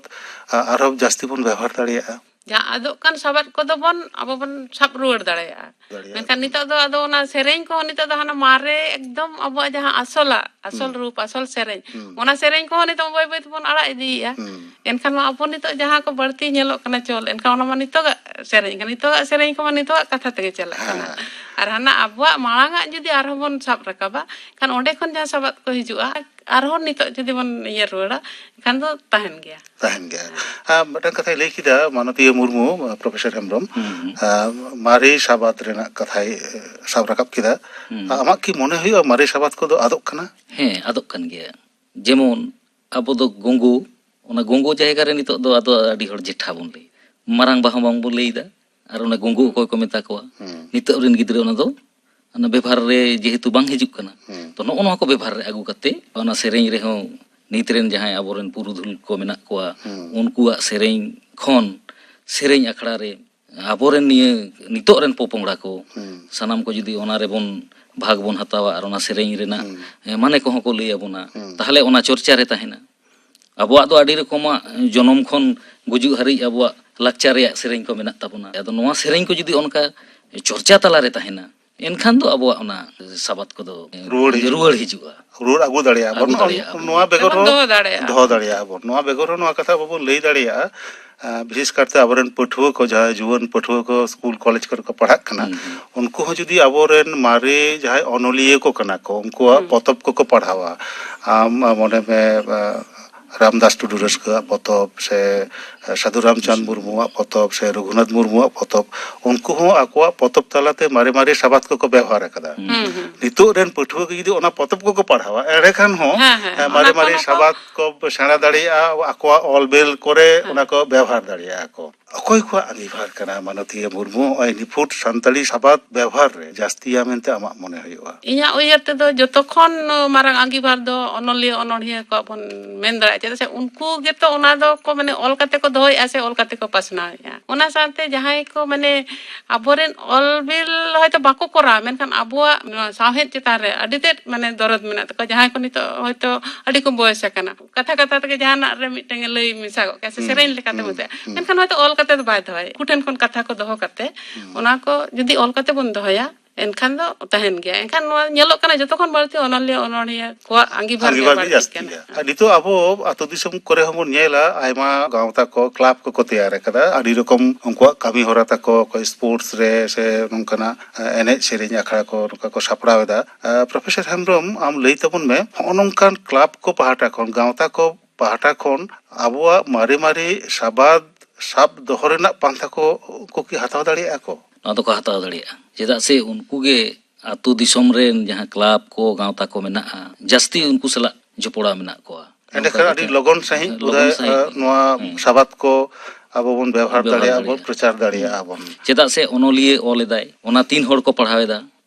ᱟ, ᱟᱨᱦᱚᱸ ᱡᱟᱹᱥᱛᱤ ᱵᱚᱱ ᱵᱮᱵᱚᱦᱟᱨ ᱫᱟᱲᱮᱭᱟᱜᱼᱟ? ᱡᱟᱦᱟᱸ ᱟᱫᱚᱜ ᱠᱟᱱ ᱥᱟᱵᱟᱫ ᱠᱚᱫᱚ ᱵᱚᱱ, ᱟᱵᱚ ᱵᱚᱱ ᱥᱟᱵ ᱨᱩᱣᱟᱹᱲ ᱫᱟᱲᱮᱭᱟᱜᱼᱟ᱾ ᱫᱟᱲᱮᱭᱟᱜᱼᱟ᱾ ᱢᱮᱱᱠᱷᱟᱱ ᱱᱤᱛᱚᱜ ᱫᱚ ᱟᱫᱚ ᱚᱱᱟ ᱥᱮᱨᱮᱧ ᱠᱚᱦᱚᱸ ᱱᱤᱛᱚᱜ ᱫᱚ ᱦᱟᱱᱟ ᱢᱟᱨᱮ ᱮᱠᱫᱚᱢ ᱟᱵᱚᱣᱟᱜ ᱡᱟᱦᱟᱸ ᱟᱥᱚᱞᱟᱜ, ᱟᱥᱚᱞ ᱦᱩᱸ᱾ ᱨᱩᱯ, ᱟᱥᱚᱞ ᱥᱮᱨᱮᱧ, ᱦᱩᱸ᱾ ᱚᱱᱟ ᱥᱮᱨᱮᱧ ᱠᱚᱦᱚᱸ ᱱᱤᱛᱚᱜ ᱵᱟᱹᱭ ᱵᱟᱹᱭ ᱛᱮᱵᱚᱱ ᱟᱲᱟᱜ ᱤᱫᱤᱭᱮᱫᱼᱟ᱾ ᱦᱩᱸ᱾ ᱮᱱᱠᱷᱟᱱ ᱢᱟ ᱟᱵᱚ ᱱᱤᱛᱚᱜ ᱡᱟᱦᱟᱸ ᱠᱚ ᱵᱟᱹᱲᱛᱤ ᱧᱮᱞᱚᱜ ᱠᱟᱱᱟ ᱪᱚᱞ, ᱮᱱᱠᱷᱟᱱ ᱚᱱᱟ ᱢᱟ ᱱᱤᱛᱚᱜᱟᱜ ᱥᱮᱨᱮᱧ ᱠᱟᱱᱟ, ᱱᱤᱛᱚᱜᱟᱜ ᱥᱮᱨᱮᱧ ᱠᱚᱢᱟ ᱱᱤᱛᱚᱜᱟᱜ ᱠᱟᱛᱷᱟ ᱛᱮᱜᱮ ᱪᱟᱞᱟᱜ ᱠᱟᱱᱟ᱾ ᱦᱮᱸ᱾ ᱟᱨ ᱦᱟᱱᱟ ᱟᱵᱚᱣᱟᱜ ᱢᱟᱲᱟᱝᱟᱜ ᱡᱩᱫᱤ ᱟᱨᱦᱚᱸ ᱵᱚᱱ ᱥᱟᱵ ᱨᱟᱠᱟᱵᱟ, ᱠᱷᱟᱱ ᱚᱸᱰᱮ ᱠᱷᱚᱱ ᱡᱟᱦᱟᱸ ᱥᱟᱵᱟᱫ ᱠᱚ ᱦᱤᱡᱩᱜᱼᱟ, ᱟᱨᱦᱚᱸ ᱱᱤᱛᱚᱜ ᱡᱩᱫᱤ ᱵᱚᱱ ᱤᱭᱟᱹ ᱨᱩᱣᱟᱹᱲᱟ, ᱮᱱᱠᱷᱟᱱ ᱫᱚ ᱛᱟᱦᱮᱱ ᱜᱮᱭᱟ᱾ ᱛᱟᱦᱮᱱ ᱜᱮᱭᱟ᱾ ᱟᱨ ᱢᱤᱫᱴᱟᱝ ᱠᱟᱛᱷᱟᱭ ᱞᱟᱹᱭ ᱠᱮᱫᱟ ᱢᱟᱱᱚᱛᱤᱭᱟᱹ ᱢᱩᱨᱢᱩ, ᱯᱨᱚᱯᱷᱮᱥᱚᱨ ᱦᱮᱢᱵᱨᱚᱢ, ᱦᱩᱸ, ᱦᱩᱸ᱾ ᱟᱨ ᱢᱟᱨᱮ ᱥᱟᱵᱟᱫ ᱨᱮᱱᱟᱜ ᱠᱟᱛᱷᱟᱭ ᱥᱟᱵ ᱨᱟᱠᱟᱵ ᱠᱮᱫᱟ᱾ ᱦᱩᱸ᱾ ᱟᱢᱟᱜ ᱠᱤ ᱢᱚᱱᱮ ᱦᱩᱭᱩᱜᱼᱟ ᱢᱟᱨᱮ ᱥᱟᱵᱟᱫ ᱠᱚᱫᱚ ᱟᱫᱚᱜ ᱠᱟᱱᱟ? ᱦᱮᱸ, ᱟᱫᱚᱜ ᱠᱟᱱ ᱜᱮᱭᱟ᱾ ᱡᱮᱢᱚᱱ ᱟᱵᱚ ᱫᱚ ᱜᱩᱝᱜᱩ, ᱚᱱᱟ ᱜᱩᱝᱜᱩ ᱡᱟᱭᱜᱟ ᱨᱮ ᱱᱤᱛᱚᱜ ᱫᱚ ᱟᱫᱚ ᱟᱹᱰᱤ ᱦᱚᱲ ᱡᱮᱴᱷᱟ ᱵᱚᱱ ᱞᱟᱹᱭ, ᱢᱟᱨᱟᱝ ᱵᱟ ᱦᱚᱸ ᱵᱟᱝ ᱵᱚᱱ ᱞᱟᱹᱭ ᱮᱫᱟ, ᱟᱨ ᱚᱱᱟ ᱜᱩᱝᱜᱩ ᱚᱠᱚᱭ ᱠᱚ ᱢᱮᱛᱟ ᱠᱚᱣᱟ? ᱦᱩᱸ᱾ ᱱᱤᱛᱚᱜ ᱨᱮᱱ ᱜᱤᱫᱽᱨᱟᱹ ᱚᱱᱟ ᱫᱚ, ᱚᱱᱟ ᱵᱮᱵᱷᱟᱨ ᱨᱮ ᱡᱮᱦᱮᱛᱩ ᱵᱟᱝ ᱦᱤᱡᱩᱜ ᱠᱟᱱᱟ, ᱦᱩᱸ᱾ ᱛᱚ ᱱᱚᱜᱼᱚ ᱱᱚᱣᱟ ᱠᱚ ᱵᱮᱵᱷᱟᱨ ᱨᱮ ᱟᱹᱜᱩ ᱠᱟᱛᱮ ᱚᱱᱟ ᱥᱮᱨᱮᱧ ᱨᱮᱦᱚᱸ ᱱᱤᱛ ᱨᱮᱱ ᱡᱟᱦᱟᱸᱭ ᱟᱵᱚᱨᱮᱱ ᱯᱩᱨᱩᱫᱷᱩᱞ ᱠᱚ ᱢᱮᱱᱟᱜ ᱠᱚᱣᱟ, ᱦᱩᱸ᱾ ᱩᱱᱠᱩᱣᱟᱜ ᱥᱮᱨᱮᱧ ᱠᱷᱚᱱ ᱥᱮᱨᱮᱧ ᱟᱠᱷᱲᱟ ᱨᱮ ᱟᱵᱚᱨᱮᱱ ᱱᱤᱭᱟᱹ ᱱᱤᱛᱚᱜ ᱨᱮᱱ ᱯᱚᱯᱚᱝᱲᱟ ᱠᱚ, ᱦᱩᱸ᱾ ᱥᱟᱱᱟᱢ ᱠᱚ ᱡᱩᱫᱤ ᱚᱱᱟ ᱨᱮᱵᱚᱱ ᱵᱷᱟᱜᱽ ᱵᱚᱱ ᱦᱟᱛᱟᱣᱟ ᱟᱨ ᱚᱱᱟ ᱥᱮᱨᱮᱧ ᱨᱮᱱᱟᱜ, ᱦᱩᱸ᱾ ᱮ, ᱢᱟᱱᱮ ᱠᱚᱦᱚᱸ ᱠᱚ ᱞᱟᱹᱭ ᱟᱵᱚᱱᱟ, ᱦᱩᱸ᱾ ᱛᱟᱦᱚᱞᱮ ᱚᱱᱟ ᱪᱚᱨᱪᱟ ᱨᱮ ᱛᱟᱦᱮᱱᱟ᱾ ᱟᱵᱚᱣᱟᱜ ᱫᱚ ᱟᱹᱰᱤ ᱨᱚᱠᱚᱢᱟᱜ ᱡᱚᱱᱚᱢ ᱠᱷᱚᱱ ᱜᱩᱡᱩᱜ ᱦᱟᱹᱨᱤᱡ ᱟᱵᱚᱣᱟᱜ ᱞᱟᱠᱪᱟᱨ ᱨᱮᱭᱟᱜ ᱥᱮᱨᱮᱧ ᱠᱚ ᱢᱮᱱᱟᱜ ᱛᱟᱵᱚᱱᱟ᱾ ᱟᱫᱚ ᱱᱚᱣᱟ ᱥᱮᱨᱮᱧ ᱠᱚ ᱡᱩᱫᱤ ᱚᱱᱠᱟ ᱪᱚᱨᱪᱟ ᱛᱟᱞᱟᱨᱮ ᱛᱟᱦᱮᱱᱟ, ᱮᱱᱠᱷᱟᱱ ᱫᱚ ᱟᱵᱚᱣᱟᱜ ᱚᱱᱟ ᱥᱟᱵᱟᱫ ᱠᱚᱫᱚ ᱨᱩᱣᱟᱹᱲ ᱦᱤᱡᱩᱜᱼᱟ᱾ ᱨᱩᱣᱟᱹᱲ ᱦᱤᱡᱩᱜᱼᱟ᱾ ᱨᱩᱣᱟᱹᱲ ᱟᱹᱜᱩ ᱫᱟᱲᱮᱭᱟᱜᱼᱟ ᱵᱚᱱ᱾ ᱟᱹᱜᱩ ᱫᱟᱲᱮᱭᱟᱜᱼᱟ ᱵᱚᱱ᱾ ᱱᱚᱣᱟ ᱵᱮᱜᱚᱨ ᱫᱚᱦᱚ ᱦᱚᱸ ᱫᱟᱲᱮᱭᱟᱜᱼᱟ᱾ ᱫᱚᱦᱚ ᱫᱟᱲᱮᱭᱟᱜᱼᱟ ᱵᱚᱱ᱾ ᱱᱚᱣᱟ ᱵᱮᱜᱚᱨ ᱦᱚᱸ ᱱᱚᱣᱟ ᱠᱟᱛᱷᱟ ᱵᱟᱵᱚᱱ ᱞᱟᱹᱭ ᱫᱟᱲᱮᱭᱟᱜᱼᱟ, ᱟᱸ, ᱵᱤᱥᱮᱥ ᱠᱟᱨᱛᱮ ᱟᱵᱚᱨᱮᱱ ᱯᱟᱹᱴᱷᱩᱣᱟᱹ ᱠᱚ, ᱡᱟᱦᱟᱸᱭ ᱡᱩᱣᱟᱹᱱ ᱯᱟᱹᱴᱷᱩᱣᱟᱹ ᱠᱚ ᱥᱠᱩᱞ ᱠᱚᱞᱮᱡᱽ ᱠᱚᱨᱮ ᱠᱚ ᱯᱟᱲᱦᱟᱜ ᱠᱟᱱᱟ, ᱦᱩᱸ, ᱦᱩᱸ᱾ ᱩᱱᱠᱩ ᱦᱚᱸ ᱡᱩᱫᱤ ᱟᱵᱚᱨᱮᱱ ᱢᱟᱨᱮ ᱡᱟᱦᱟᱸᱭ ᱚᱱᱚᱞᱤᱭᱟᱹ ᱠᱚ ᱠᱟᱱᱟ ᱠᱚ, ᱩᱱᱠᱩᱣᱟᱜ ᱦᱩᱸ᱾ ᱯᱚᱛᱚᱵ ᱠᱚᱠᱚ ᱯᱟᱲᱦᱟᱣᱟ, ᱟᱢ, ᱟᱢ ᱢᱚᱱᱮ ᱢᱮ, ᱟᱸ, ᱨᱟᱢᱫᱟᱥ ᱴᱩᱰᱩ ᱨᱟᱹᱥᱠᱟᱹᱣᱟᱜ ᱯᱚᱛᱚᱵ ᱥᱮ ᱥᱟᱹᱫᱷᱩ ᱨᱟᱢᱪᱟᱸᱫᱽ ᱢᱩᱨᱢᱩᱣᱟᱜ ᱯᱚᱛᱚᱵ ᱥᱮ ᱨᱚᱜᱷᱩᱱᱟᱛᱷ ᱢᱩᱨᱢᱩᱣᱟᱜ ᱯᱚᱛᱚᱵ, ᱩᱱᱠᱩ ᱦᱚᱸ ᱟᱠᱚᱣᱟᱜ ᱯᱚᱛᱚᱵ ᱛᱟᱞᱟᱛᱮ ᱢᱟᱨᱮ ᱢᱟᱨᱮ ᱥᱟᱵᱟᱫ ᱠᱚᱠᱚ ᱵᱮᱣᱦᱟᱨ ᱟᱠᱟᱫᱟ᱾ ᱦᱩᱸ, ᱦᱩᱸ᱾ ᱱᱤᱛᱚᱜ ᱨᱮᱱ ᱯᱟᱹᱴᱷᱩᱣᱟᱹ ᱜᱮ ᱡᱩᱫᱤ ᱚᱱᱟ ᱯᱚᱛᱚᱵ ᱠᱚᱠᱚ ᱯᱟᱲᱦᱟᱣᱟ, ᱮᱸᱰᱮᱠᱷᱟᱱ ᱦᱚᱸ, ᱦᱮᱸ, ᱦᱮᱸ, ᱮᱸ, ᱢᱟᱨᱮ ᱚᱱᱟ ᱠᱚ, ᱢᱟᱨᱮ ᱚᱱᱟ ᱠᱚ ᱥᱟᱵᱟᱫ ᱠᱚ ᱥᱮᱬᱟ ᱫᱟᱲᱮᱭᱟᱜᱼᱟ, ᱟᱠᱚᱣᱟᱜ ᱚᱞ ᱵᱮᱞ ᱠᱚᱨᱮ ᱦᱮᱸ᱾ ᱚᱱᱟ ᱠᱚ ᱵᱮᱣᱦᱟᱨ ᱫᱟᱲᱮᱭᱟᱜᱼᱟ ᱠᱚ᱾ ᱚᱠᱚᱭ ᱠᱚᱣᱟᱜ ᱟᱸᱜᱤᱵᱷᱟᱨ ᱠᱟᱱᱟ ᱢᱟᱱᱚᱛᱤᱭᱟᱹ ᱢᱩᱨᱢᱩ ᱱᱚᱜᱼᱚᱭ ᱱᱤᱯᱷᱩᱴ ᱥᱟᱱᱛᱟᱲᱤ ᱥᱟᱵᱟᱫ ᱵᱮᱣᱦᱟᱨ ᱨᱮ ᱡᱟᱹᱥᱛᱤᱭᱟ ᱢᱮᱱᱛᱮ ᱟᱢᱟᱜ ᱢᱚᱱᱮ ᱦᱩᱭᱩᱜᱼᱟ? ᱤᱧᱟᱹᱜ ᱩᱭᱦᱟᱹᱨ ᱛᱮᱫᱚ ᱡᱚᱛᱚ ᱠᱷᱚᱱ ᱢᱟᱨᱟᱝ ᱟᱸᱜᱤᱵᱷᱟᱨ ᱫᱚ ᱚᱱᱚᱞᱤᱭᱟᱹ ᱚᱱᱚᱬᱦᱤᱭᱟᱹ ᱠᱚᱣᱟᱜ ᱵᱚᱱ ᱢᱮᱱ ᱫᱟᱲᱮᱭᱟᱜᱼᱟ, ᱪᱮᱫᱟᱜ ᱥᱮ ᱩᱱᱠᱩ ᱜᱮᱛᱚ ᱚᱱᱟ ᱫᱚ ᱠᱚ, ᱢᱟᱱᱮ, ᱚᱞ ᱠᱟᱛᱮ ᱠᱚ ᱫᱚᱦᱚᱭᱮᱫᱼᱟ ᱥᱮ ᱚᱞ ᱠᱟᱛᱮ ᱠᱚ ᱯᱟᱥᱱᱟᱣᱮᱫᱼᱟ᱾ ᱚᱱᱟ ᱥᱟᱶᱛᱮ ᱡᱟᱦᱟᱸᱭ ᱠᱚ, ᱢᱟᱱᱮ, ᱟᱵᱚᱨᱮᱱ ᱚᱞ ᱵᱤᱞ ᱦᱚᱭᱛᱳ ᱵᱟᱠᱚ ᱠᱚᱨᱟᱣᱟ, ᱢᱮᱱᱠᱷᱟᱱ ᱟᱵᱚᱣᱟᱜ ᱱᱚᱣᱟ ᱥᱟᱶᱦᱮᱫ ᱪᱮᱛᱟᱱ ᱨᱮ ᱟᱹᱰᱤ ᱛᱮᱫ, ᱢᱟᱱᱮ, ᱫᱚᱨᱚᱫ ᱢᱮᱱᱟᱜ ᱛᱟᱠᱚᱣᱟ᱾ ᱡᱟᱦᱟᱸᱭ ᱠᱚ ᱱᱤᱛᱚᱜ ᱦᱚᱭᱛᱳ ᱟᱹᱰᱤ ᱠᱚ ᱵᱚᱭᱮᱥ ᱟᱠᱟᱱᱟ, ᱠᱟᱛᱷᱟ ᱠᱟᱛᱷᱟ ᱛᱮᱜᱮ ᱡᱟᱦᱟᱱᱟᱜ ᱨᱮ ᱢᱤᱫᱴᱟᱝ ᱮ ᱞᱟᱹᱭ ᱢᱮᱥᱟ ᱜᱚᱫ ᱠᱟᱭᱟ ᱥᱮ ᱦᱩᱸ, ᱥᱮᱨᱮᱧ ᱞᱮᱠᱟᱛᱮ ᱦᱩᱸ, ᱢᱩᱪᱟᱹᱫ᱾ ᱦᱩᱸ᱾ ᱢᱮᱱᱠᱷᱟᱱ ᱦᱚᱭᱛᱳ ᱚᱞ ᱠᱟᱛᱮ ᱫᱚ ᱵᱟᱭ ᱫᱚᱦᱚᱭᱟ᱾ ᱩᱱᱠᱩ ᱴᱷᱮᱱ ᱠᱷᱚᱱ ᱠᱟᱛᱷᱟ ᱠᱚ ᱫᱚᱦᱚ ᱠᱟᱛᱮ, ᱦᱩᱸ᱾ ᱚᱱᱟ ᱠᱚ ᱡᱩᱫᱤ ᱚᱞ ᱠᱟᱛᱮ ᱵᱚᱱ ᱫᱚᱦᱚᱭᱟ, ᱮᱱᱠᱷᱟᱱ ᱫᱚ ᱛᱟᱦᱮᱱ ᱜᱮᱭᱟ᱾ ᱮᱱᱠᱷᱟᱱ ᱱᱚᱣᱟ ᱧᱮᱞᱚᱜ ᱠᱟᱱᱟ, ᱡᱚᱛᱚ ᱠᱷᱚᱱ ᱵᱟᱹᱲᱛᱤ ᱚᱱᱚᱞᱤᱭᱟᱹ ᱚᱱᱚᱬᱦᱤᱭᱟᱹ ᱠᱚᱣᱟᱜ ᱟᱸᱜᱤᱵᱷᱟᱨ ᱜᱮ ᱟᱸᱜᱤᱵᱷᱟᱨ ᱜᱮ ᱵᱟᱹᱲᱛᱤᱜ ᱡᱟᱹᱥᱛᱤ ᱠᱟᱱᱟ᱾ ᱜᱮᱭᱟ᱾ ᱟᱨ ᱱᱤᱛᱚᱜ ᱟᱵᱚ ᱟᱹᱛᱩ ᱫᱤᱥᱚᱢ ᱠᱚᱨᱮ ᱦᱚᱸᱵᱚᱱ ᱧᱮᱞᱟ, ᱟᱭᱢᱟ ᱜᱟᱶᱛᱟ ᱠᱚ, ᱠᱞᱟᱵᱽ ᱠᱚᱠᱚ ᱛᱮᱭᱟᱨ ᱟᱠᱟᱫᱟ᱾ ᱟᱹᱰᱤ ᱨᱚᱠᱚᱢ ᱩᱱᱠᱩᱣᱟᱜ ᱠᱟᱹᱢᱤ ᱦᱚᱨᱟ ᱛᱟᱠᱚ, ᱚᱠᱚᱭ ᱥᱯᱳᱨᱴᱥ ᱨᱮ ᱥᱮ ᱱᱚᱝᱠᱟᱱᱟᱜ, ᱮ, ᱮᱱᱮᱡ ᱥᱮᱨᱮᱧ ᱟᱠᱷᱲᱟ ᱠᱚ ᱱᱚᱝᱠᱟ ᱠᱚ ᱥᱟᱯᱲᱟᱣ ᱮᱫᱟ᱾ ᱮ, ᱯᱨᱚᱯᱷᱮᱥᱚᱨ ᱦᱮᱢᱵᱨᱚᱢ, ᱟᱢ ᱞᱟᱹᱭ ᱛᱟᱵᱚᱱ ᱢᱮ, ᱦᱚᱸᱜᱼᱚ ᱱᱚᱝᱠᱟᱱ ᱠᱞᱟᱵᱽ ᱠᱚ ᱯᱟᱦᱴᱟ ᱠᱷᱚᱱ, ᱜᱟᱶᱛᱟ ᱠᱚ ᱯᱟᱦᱴᱟ ᱠᱷᱚᱱ ᱟᱵᱚᱣᱟᱜ ᱢᱟᱨᱮ ᱢᱟᱨᱮ ᱥᱟᱵᱟᱫ ᱥᱟᱵ ᱫᱚᱦᱚ ᱨᱮᱱᱟᱜ ᱯᱟᱱᱛᱷᱟ ᱠᱚ, ᱠᱚ ᱠᱤ ᱦᱟᱛᱟᱣ ᱫᱟᱲᱮᱭᱟᱜᱼᱟ ᱠᱚ? ᱱᱚᱣᱟ ᱫᱚᱠᱚ ᱦᱟᱛᱟᱣ ᱫᱟᱲᱮᱭᱟᱜᱼᱟ᱾ ᱪᱮᱫᱟᱜ ᱥᱮ ᱩᱱᱠᱩ ᱜᱮ ᱟᱹᱛᱩ ᱫᱤᱥᱚᱢ ᱨᱮᱱ ᱡᱟᱦᱟᱸ ᱠᱞᱟᱵᱽ ᱠᱚ, ᱜᱟᱶᱛᱟ ᱠᱚ ᱢᱮᱱᱟᱜᱼᱟ, ᱡᱟᱹᱥᱛᱤ ᱩᱱᱠᱩ ᱥᱟᱞᱟᱜ ᱡᱚᱯᱲᱟᱣ ᱢᱮᱱᱟᱜ ᱠᱚᱣᱟ᱾ ᱮᱸᱰᱮᱠᱷᱟᱱ ᱚᱱᱠᱟ ᱟᱹᱰᱤ ᱠᱟᱛᱮ ᱞᱚᱜᱚᱱ ᱥᱟᱺᱦᱤᱡ ᱞᱚᱜᱚᱱ ᱵᱳᱫᱷᱚᱭ, ᱥᱟᱺᱦᱤᱡ, ᱮ, ᱱᱚᱣᱟ ᱦᱮᱸ᱾ ᱥᱟᱵᱟᱫ ᱠᱚ ᱟᱵᱚ ᱵᱚᱱ ᱵᱮᱣᱦᱟᱨ ᱵᱮᱣᱦᱟᱨ ᱫᱟᱲᱮᱭᱟᱜᱼᱟ ᱵᱚᱱ, ᱫᱟᱲᱮᱭᱟᱜᱼᱟ᱾ ᱯᱨᱚᱪᱟᱨ ᱫᱟᱲᱮᱭᱟᱜᱼᱟ ᱦᱮᱸ᱾ ᱵᱚᱱ᱾ ᱪᱮᱫᱟᱜ ᱥᱮ ᱚᱱᱚᱞᱤᱭᱟᱹ ᱚᱞ ᱮᱫᱟᱭ, ᱚᱱᱟ ᱛᱤᱱ ᱦᱚᱲ ᱠᱚ ᱯᱟᱲᱦᱟᱣ ᱮᱫᱟ,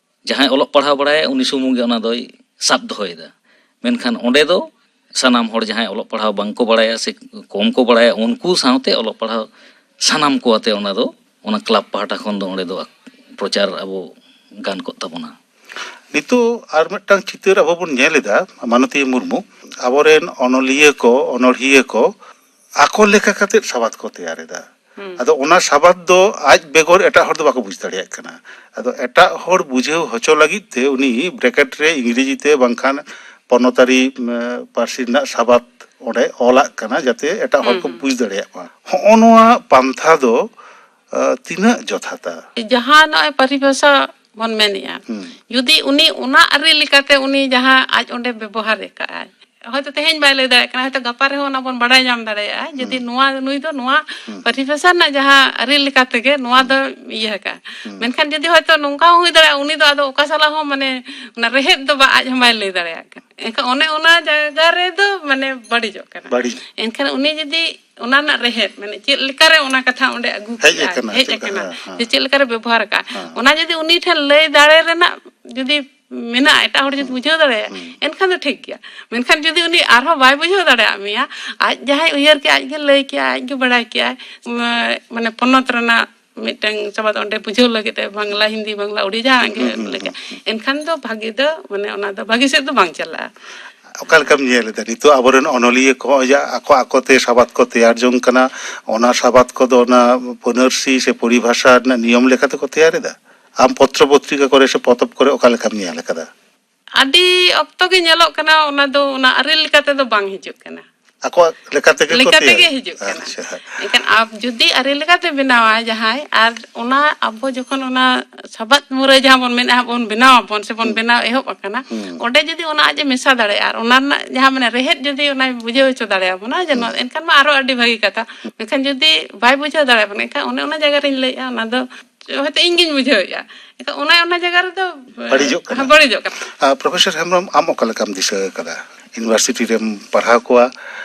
ᱡᱟᱦᱟᱸᱭ ᱚᱞᱚᱜ ᱯᱟᱲᱦᱟᱣ ᱵᱟᱲᱟᱭᱟ ᱩᱱᱤ ᱥᱩᱢᱩᱝ ᱜᱮ ᱚᱱᱟ ᱫᱚᱭ ᱥᱟᱵ ᱫᱚᱦᱚᱭᱮᱫᱟ᱾ ᱢᱮᱱᱠᱷᱟᱱ ᱚᱸᱰᱮ ᱫᱚ ᱥᱟᱱᱟᱢ ᱦᱚᱲ ᱡᱟᱦᱟᱸᱭ ᱚᱞᱚᱜ ᱯᱟᱲᱦᱟᱣ ᱵᱟᱝ ᱠᱚ ᱵᱟᱲᱟᱭᱟ ᱥᱮ ᱠᱚᱢ ᱠᱚ ᱵᱟᱲᱟᱭᱟ, ᱩᱱᱠᱩ ᱥᱟᱶᱛᱮ ᱚᱞᱚᱜ ᱯᱟᱲᱦᱟᱣ ᱥᱟᱱᱟᱢ ᱠᱚ ᱟᱛᱮ ᱚᱱᱟ ᱫᱚ, ᱚᱱᱟ ᱠᱞᱟᱵᱽ ᱯᱟᱦᱴᱟ ᱠᱷᱚᱱ ᱫᱚ ᱚᱸᱰᱮ ᱫᱚ ᱯᱨᱚᱪᱟᱨ ᱟᱵᱚ ᱜᱟᱱ ᱠᱚᱜ ᱛᱟᱵᱚᱱᱟ᱾ ᱱᱤᱛᱚᱜ ᱟᱨ ᱢᱤᱫᱴᱟᱝ ᱪᱤᱛᱟᱹᱨ ᱟᱵᱚ ᱵᱚᱱ ᱧᱮᱞ ᱮᱫᱟ, ᱢᱟᱱᱚᱛᱤᱭᱟᱹ ᱢᱩᱨᱢᱩ, ᱟᱵᱚᱨᱮᱱ ᱚᱱᱚᱞᱤᱭᱟᱹ ᱠᱚ, ᱚᱱᱚᱲᱦᱤᱭᱟᱹ ᱠᱚ ᱟᱠᱚ ᱞᱮᱠᱟ ᱠᱟᱛᱮᱫ ᱥᱟᱵᱟᱫ ᱠᱚ ᱛᱮᱭᱟᱨ ᱮᱫᱟ᱾ ᱦᱩᱸ᱾ ᱟᱫᱚ ᱚᱱᱟ ᱥᱟᱵᱟᱫ ᱫᱚ ᱟᱡ ᱵᱮᱜᱚᱨ ᱮᱴᱟᱜ ᱦᱚᱲ ᱫᱚ ᱵᱟᱠᱚ ᱵᱩᱡᱽ ᱫᱟᱲᱮᱭᱟᱜ ᱠᱟᱱᱟ᱾ ᱟᱫᱚ ᱮᱴᱟᱜ ᱦᱚᱲ ᱵᱩᱡᱷᱟᱹᱣ ᱦᱚᱪᱚ ᱞᱟᱹᱜᱤᱫ ᱛᱮ ᱩᱱᱤ ᱵᱨᱮᱠᱮᱴ ᱨᱮ ᱤᱝᱨᱮᱡᱤ ᱛᱮ ᱵᱟᱝᱠᱷᱟᱱ ᱯᱚᱱᱚᱛᱟᱨᱤ, ᱩᱢ, ᱯᱟᱹᱨᱥᱤ ᱨᱮᱱᱟᱜ ᱥᱟᱵᱟᱫ ᱚᱸᱰᱮ ᱚᱞᱟᱜ ᱠᱟᱱᱟ, ᱡᱟᱛᱮ ᱮᱴᱟᱜ ᱦᱚᱲ ᱦᱩᱸ, ᱠᱚ ᱦᱩᱸ᱾ ᱵᱩᱡᱽ ᱫᱟᱲᱮᱭᱟᱜ ᱢᱟ᱾ ᱦᱚᱸᱜᱼᱚ ᱱᱚᱣᱟ ᱯᱟᱱᱛᱷᱟ ᱫᱚ, ᱟ, ᱛᱤᱱᱟᱹᱜ ᱡᱚᱛᱷᱟᱛᱟ? ᱡᱟᱦᱟᱸ ᱱᱚᱜᱼᱚᱭ ᱯᱚᱨᱤᱵᱷᱟᱥᱟ ᱵᱚᱱ ᱢᱮᱱᱮᱜᱼᱟ, ᱦᱩᱸ᱾ ᱡᱩᱫᱤ ᱩᱱᱤ ᱚᱱᱟ ᱟᱹᱨᱤ ᱞᱮᱠᱟᱛᱮ ᱩᱱᱤ ᱡᱟᱦᱟᱸ ᱟᱡ ᱚᱸᱰᱮ ᱵᱮᱵᱚᱦᱟᱨ ᱟᱠᱟᱫᱼᱟᱭ, ᱦᱚᱭᱛᱳ ᱛᱮᱦᱮᱧ ᱵᱟᱭ ᱞᱟᱹᱭ ᱫᱟᱲᱮᱭᱟᱜ ᱠᱟᱱᱟ, ᱦᱚᱭᱛᱳ ᱜᱟᱯᱟ ᱨᱮᱦᱚᱸ ᱚᱱᱟ ᱵᱚᱱ ᱵᱟᱲᱟᱭ ᱧᱟᱢ ᱫᱟᱲᱮᱭᱟᱜᱼᱟ, ᱡᱩᱫᱤ ᱦᱩᱸ᱾ ᱱᱚᱣᱟ, ᱱᱩᱭ ᱫᱚ ᱱᱚᱣᱟ ᱦᱩᱸ᱾ ᱯᱚᱨᱤᱵᱷᱟᱥᱟ ᱨᱮᱱᱟᱜ ᱡᱟᱦᱟᱸ ᱟᱹᱨᱤ ᱞᱮᱠᱟ ᱛᱮᱜᱮ ᱱᱚᱣᱟ ᱦᱩᱸ᱾ ᱫᱚ ᱤᱭᱟᱹ ᱟᱠᱟᱫᱼᱟ᱾ ᱦᱩᱸ᱾ ᱢᱮᱱᱠᱷᱟᱱ ᱡᱩᱫᱤ ᱦᱚᱭᱛᱳ ᱱᱚᱝᱠᱟ ᱦᱚᱸ ᱦᱩᱭ ᱫᱟᱲᱮᱭᱟᱜᱼᱟ, ᱩᱱᱤ ᱫᱚ ᱟᱫᱚ ᱚᱠᱟ ᱥᱟᱞᱟᱜ ᱦᱚᱸ ᱢᱟᱱᱮ ᱚᱱᱟ ᱨᱮᱦᱮᱫ ᱫᱚ ᱵᱟ, ᱟᱡ ᱦᱚᱸ ᱵᱟᱭ ᱞᱟᱹᱭ ᱫᱟᱲᱮᱭᱟᱜ ᱠᱟᱱᱟ᱾ ᱮᱱᱠᱷᱟᱱ ᱚᱱᱮ ᱚᱱᱟ ᱡᱟᱭᱜᱟ ᱨᱮᱫᱚ ᱢᱟᱱᱮ ᱵᱟᱹᱲᱤᱡᱚᱜ ᱠᱟᱱᱟ᱾ ᱵᱟᱹᱲᱤᱡ᱾ ᱮᱱᱠᱷᱟᱱ ᱩᱱᱤ ᱡᱩᱫᱤ ᱚᱱᱟ ᱨᱮᱱᱟᱜ ᱨᱮᱦᱮᱫ, ᱢᱟᱱᱮ ᱪᱮᱫ ᱞᱮᱠᱟᱨᱮ ᱚᱱᱟ ᱠᱟᱛᱷᱟ ᱚᱸᱰᱮ ᱟᱹᱜᱩ ᱦᱮᱡ ᱠᱮᱜᱼᱟᱭ, ᱟᱠᱟᱱᱟ, ᱦᱮᱡ ᱪᱮᱫ ᱞᱮᱠᱟ, ᱟᱠᱟᱱᱟ, ᱦᱮᱸ, ᱦᱮᱸ᱾ ᱥᱮ ᱪᱮᱫ ᱞᱮᱠᱟᱨᱮ ᱵᱮᱵᱚᱦᱟᱨ ᱟᱠᱟᱫᱼᱟ, ᱦᱮᱸ᱾ ᱚᱱᱟ ᱡᱩᱫᱤ ᱩᱱᱤ ᱴᱷᱮᱱ ᱞᱟᱹᱭ ᱫᱟᱲᱮ ᱨᱮᱱᱟᱜ ᱡᱩᱫᱤ ᱢᱮᱱᱟᱜᱼᱟ, ᱮᱴᱟᱜ ᱦᱚᱲ ᱡᱩᱫᱤ ᱦᱩᱸ᱾ ᱵᱩᱡᱷᱟᱹᱣ ᱫᱟᱲᱮᱭᱟᱜᱼᱟ, ᱦᱩᱸ᱾ ᱮᱱᱠᱷᱟᱱ ᱫᱚ ᱴᱷᱤᱠ ᱜᱮᱭᱟ᱾ ᱢᱮᱱᱠᱷᱟᱱ ᱡᱩᱫᱤ ᱩᱱᱤ ᱟᱨᱦᱚᱸ ᱵᱟᱭ ᱵᱩᱡᱷᱟᱹᱣ ᱫᱟᱲᱮᱭᱟᱜ ᱢᱮᱭᱟ, ᱟᱡ ᱡᱟᱦᱟᱸᱭ ᱩᱭᱦᱟᱹᱨ ᱠᱮᱜᱼᱟ, ᱟᱡ ᱜᱮ ᱞᱟᱹᱭ ᱠᱮᱜᱼᱟ, ᱟᱡ ᱜᱮ ᱵᱟᱲᱟᱭ ᱠᱮᱜᱼᱟᱭ, ᱢᱟ-, ᱢᱟᱱᱮ ᱯᱚᱱᱚᱛ ᱨᱮᱱᱟᱜ ᱢᱤᱫᱴᱟᱝ ᱥᱟᱵᱟᱫ ᱚᱸᱰᱮ ᱵᱩᱡᱷᱟᱹᱣ ᱞᱟᱹᱜᱤᱫ ᱛᱮ ᱵᱟᱝᱞᱟ, ᱦᱤᱱᱫᱤ, ᱵᱟᱝᱞᱟ, ᱩᱲᱤᱭᱟ ᱡᱟᱦᱟᱸ ᱜᱮ ᱦᱩᱸ, ᱦᱩᱸ, ᱞᱟᱹᱭ ᱦᱩᱸ, ᱠᱮᱜᱼᱟ, ᱦᱩᱸ᱾ ᱮᱱᱠᱷᱟᱱ ᱫᱚ ᱵᱷᱟᱹᱜᱤ ᱫᱚ, ᱢᱟᱱᱮ ᱚᱱᱟ ᱫᱚ ᱵᱷᱟᱹᱜᱤ ᱥᱮᱫ ᱫᱚ ᱵᱟᱝ ᱪᱟᱞᱟᱜᱼᱟ᱾ ᱚᱠᱟ ᱞᱮᱠᱟᱢ ᱧᱮᱞ ᱮᱫᱟ ᱱᱤᱛᱚᱜ ᱟᱵᱚᱨᱮᱱ ᱚᱱᱚᱞᱤᱭᱟᱹ ᱠᱚ ᱱᱚᱜᱼᱚᱭ ᱡᱮ ᱟᱠᱚ ᱟᱠᱚᱛᱮ ᱥᱟᱵᱟᱫ ᱠᱚ ᱛᱮᱭᱟᱨ ᱡᱚᱝ ᱠᱟᱱᱟ, ᱚᱱᱟ ᱥᱟᱵᱟᱫ ᱠᱚᱫᱚ ᱚᱱᱟ ᱯᱟᱹᱱᱟᱹᱨᱥᱤ ᱥᱮ ᱯᱚᱨᱤᱵᱷᱟᱥᱟ ᱨᱮᱱᱟᱜ ᱱᱤᱭᱚᱢ ᱞᱮᱠᱟᱛᱮ ᱠᱚ ᱛᱮᱭᱟᱨ ᱮᱫᱟ? ᱟᱢ ᱯᱚᱛᱨᱚ ᱯᱚᱛᱨᱤᱠᱟ ᱠᱚᱨᱮ ᱥᱮ ᱯᱚᱛᱚᱵ ᱠᱚᱨᱮ ᱚᱠᱟ ᱞᱮᱠᱟᱢ ᱧᱮᱞ ᱟᱠᱟᱫᱟ? ᱟᱹᱰᱤ ᱚᱠᱛᱚ ᱜᱮ ᱧᱮᱞᱚᱜ ᱠᱟᱱᱟ, ᱚᱱᱟ ᱫᱚ ᱚᱱᱟ ᱟᱹᱨᱤ ᱞᱮᱠᱟ ᱛᱮᱫᱚ ᱵᱟᱝ ᱦᱤᱡᱩᱜ ᱠᱟᱱᱟ᱾ ᱟᱠᱚᱣᱟᱜ ᱞᱮᱠᱟ ᱛᱮᱜᱮ ᱠᱚ ᱞᱮᱠᱟ ᱛᱮᱜᱮ ᱛᱮᱭᱟᱨ᱾ ᱦᱤᱡᱩᱜ ᱠᱟᱱᱟ᱾ ᱟᱪᱪᱷᱟ᱾ ᱮᱱᱠᱷᱟᱱ ᱟᱵ ᱡᱩᱫᱤ ᱟᱹᱨᱤ ᱞᱮᱠᱟᱛᱮ ᱵᱮᱱᱟᱣᱟ ᱡᱟᱦᱟᱸᱭ, ᱟᱨ ᱚᱱᱟ ᱟᱵᱚ ᱡᱚᱠᱷᱚᱱ ᱚᱱᱟ ᱥᱟᱵᱟᱫ ᱢᱩᱨᱟᱹᱭ ᱡᱟᱦᱟᱸ ᱵᱚᱱ ᱢᱮᱱᱟ, ᱵᱚᱱ ᱵᱮᱱᱟᱣ ᱟᱵᱚᱱ ᱥᱮ ᱵᱚᱱ ᱦᱩᱸ᱾ ᱵᱮᱱᱟᱣ ᱮᱦᱚᱵ ᱟᱠᱟᱱᱟ, ᱦᱩᱸ᱾ ᱚᱸᱰᱮ ᱡᱩᱫᱤ ᱚᱱᱟ ᱟᱡ ᱮ ᱢᱮᱥᱟ ᱫᱟᱲᱮᱭᱟᱜᱼᱟ, ᱟᱨ ᱚᱱᱟ ᱨᱮᱱᱟᱜ ᱡᱟᱦᱟᱸ ᱢᱟᱱᱮ ᱨᱮᱦᱮᱫ ᱡᱩᱫᱤ ᱚᱱᱟᱭ ᱵᱩᱡᱷᱟᱹᱣ ᱦᱚᱪᱚ ᱫᱟᱲᱮᱭᱟᱵᱚᱱᱟ, ᱡᱮ ᱦᱩᱸ᱾ ᱱᱚᱣᱟ, ᱮᱱᱠᱷᱟᱱ ᱢᱟ ᱟᱨᱚ ᱟᱹᱰᱤ ᱵᱷᱟᱹᱜᱤ ᱠᱟᱛᱷᱟ᱾ ᱢᱮᱱᱠᱷᱟᱱ ᱡᱩᱫᱤ ᱵᱟᱭ ᱵᱩᱡᱷᱟᱹᱣ ᱫᱟᱲᱮᱭᱟᱵᱚᱱᱟ, ᱮᱱᱠᱷᱟᱱ ᱚᱱᱮ ᱚᱱᱟ ᱡᱟᱭᱜᱟ ᱨᱤᱧ ᱞᱟᱹᱭᱮᱫᱼᱟ, ᱚᱱᱟ ᱫᱚ ᱦᱚᱭᱛᱳ ᱤᱧ ᱜᱤᱧ ᱵᱩᱡᱷᱟᱹᱣᱮᱫᱼᱟ, ᱮᱱᱠᱷᱟᱱ ᱚᱱᱟ, ᱚᱱᱟ ᱡᱟᱭᱜᱟ ᱨᱮᱫᱚ ᱵᱟᱹᱲᱤᱡᱚᱜ ᱠᱟᱱᱟ᱾ ᱦᱮᱸ, ᱵᱟᱹᱲᱤᱡᱚᱜ ᱠᱟᱱᱟ᱾ ᱟᱨ ᱯᱨᱚᱯᱷᱮᱥᱚᱨ ᱦᱮᱢᱵᱨᱚᱢ, ᱟᱢ ᱚᱠᱟ ᱞᱮᱠᱟᱢ ᱫᱤᱥᱟᱹ ᱟᱠᱟᱫᱟ? ᱤᱭᱩᱱᱤᱵᱷᱟᱨᱥᱤᱴᱤ ᱨᱮᱢ ᱯᱟᱲᱦᱟᱣ ᱠᱚᱣᱟ,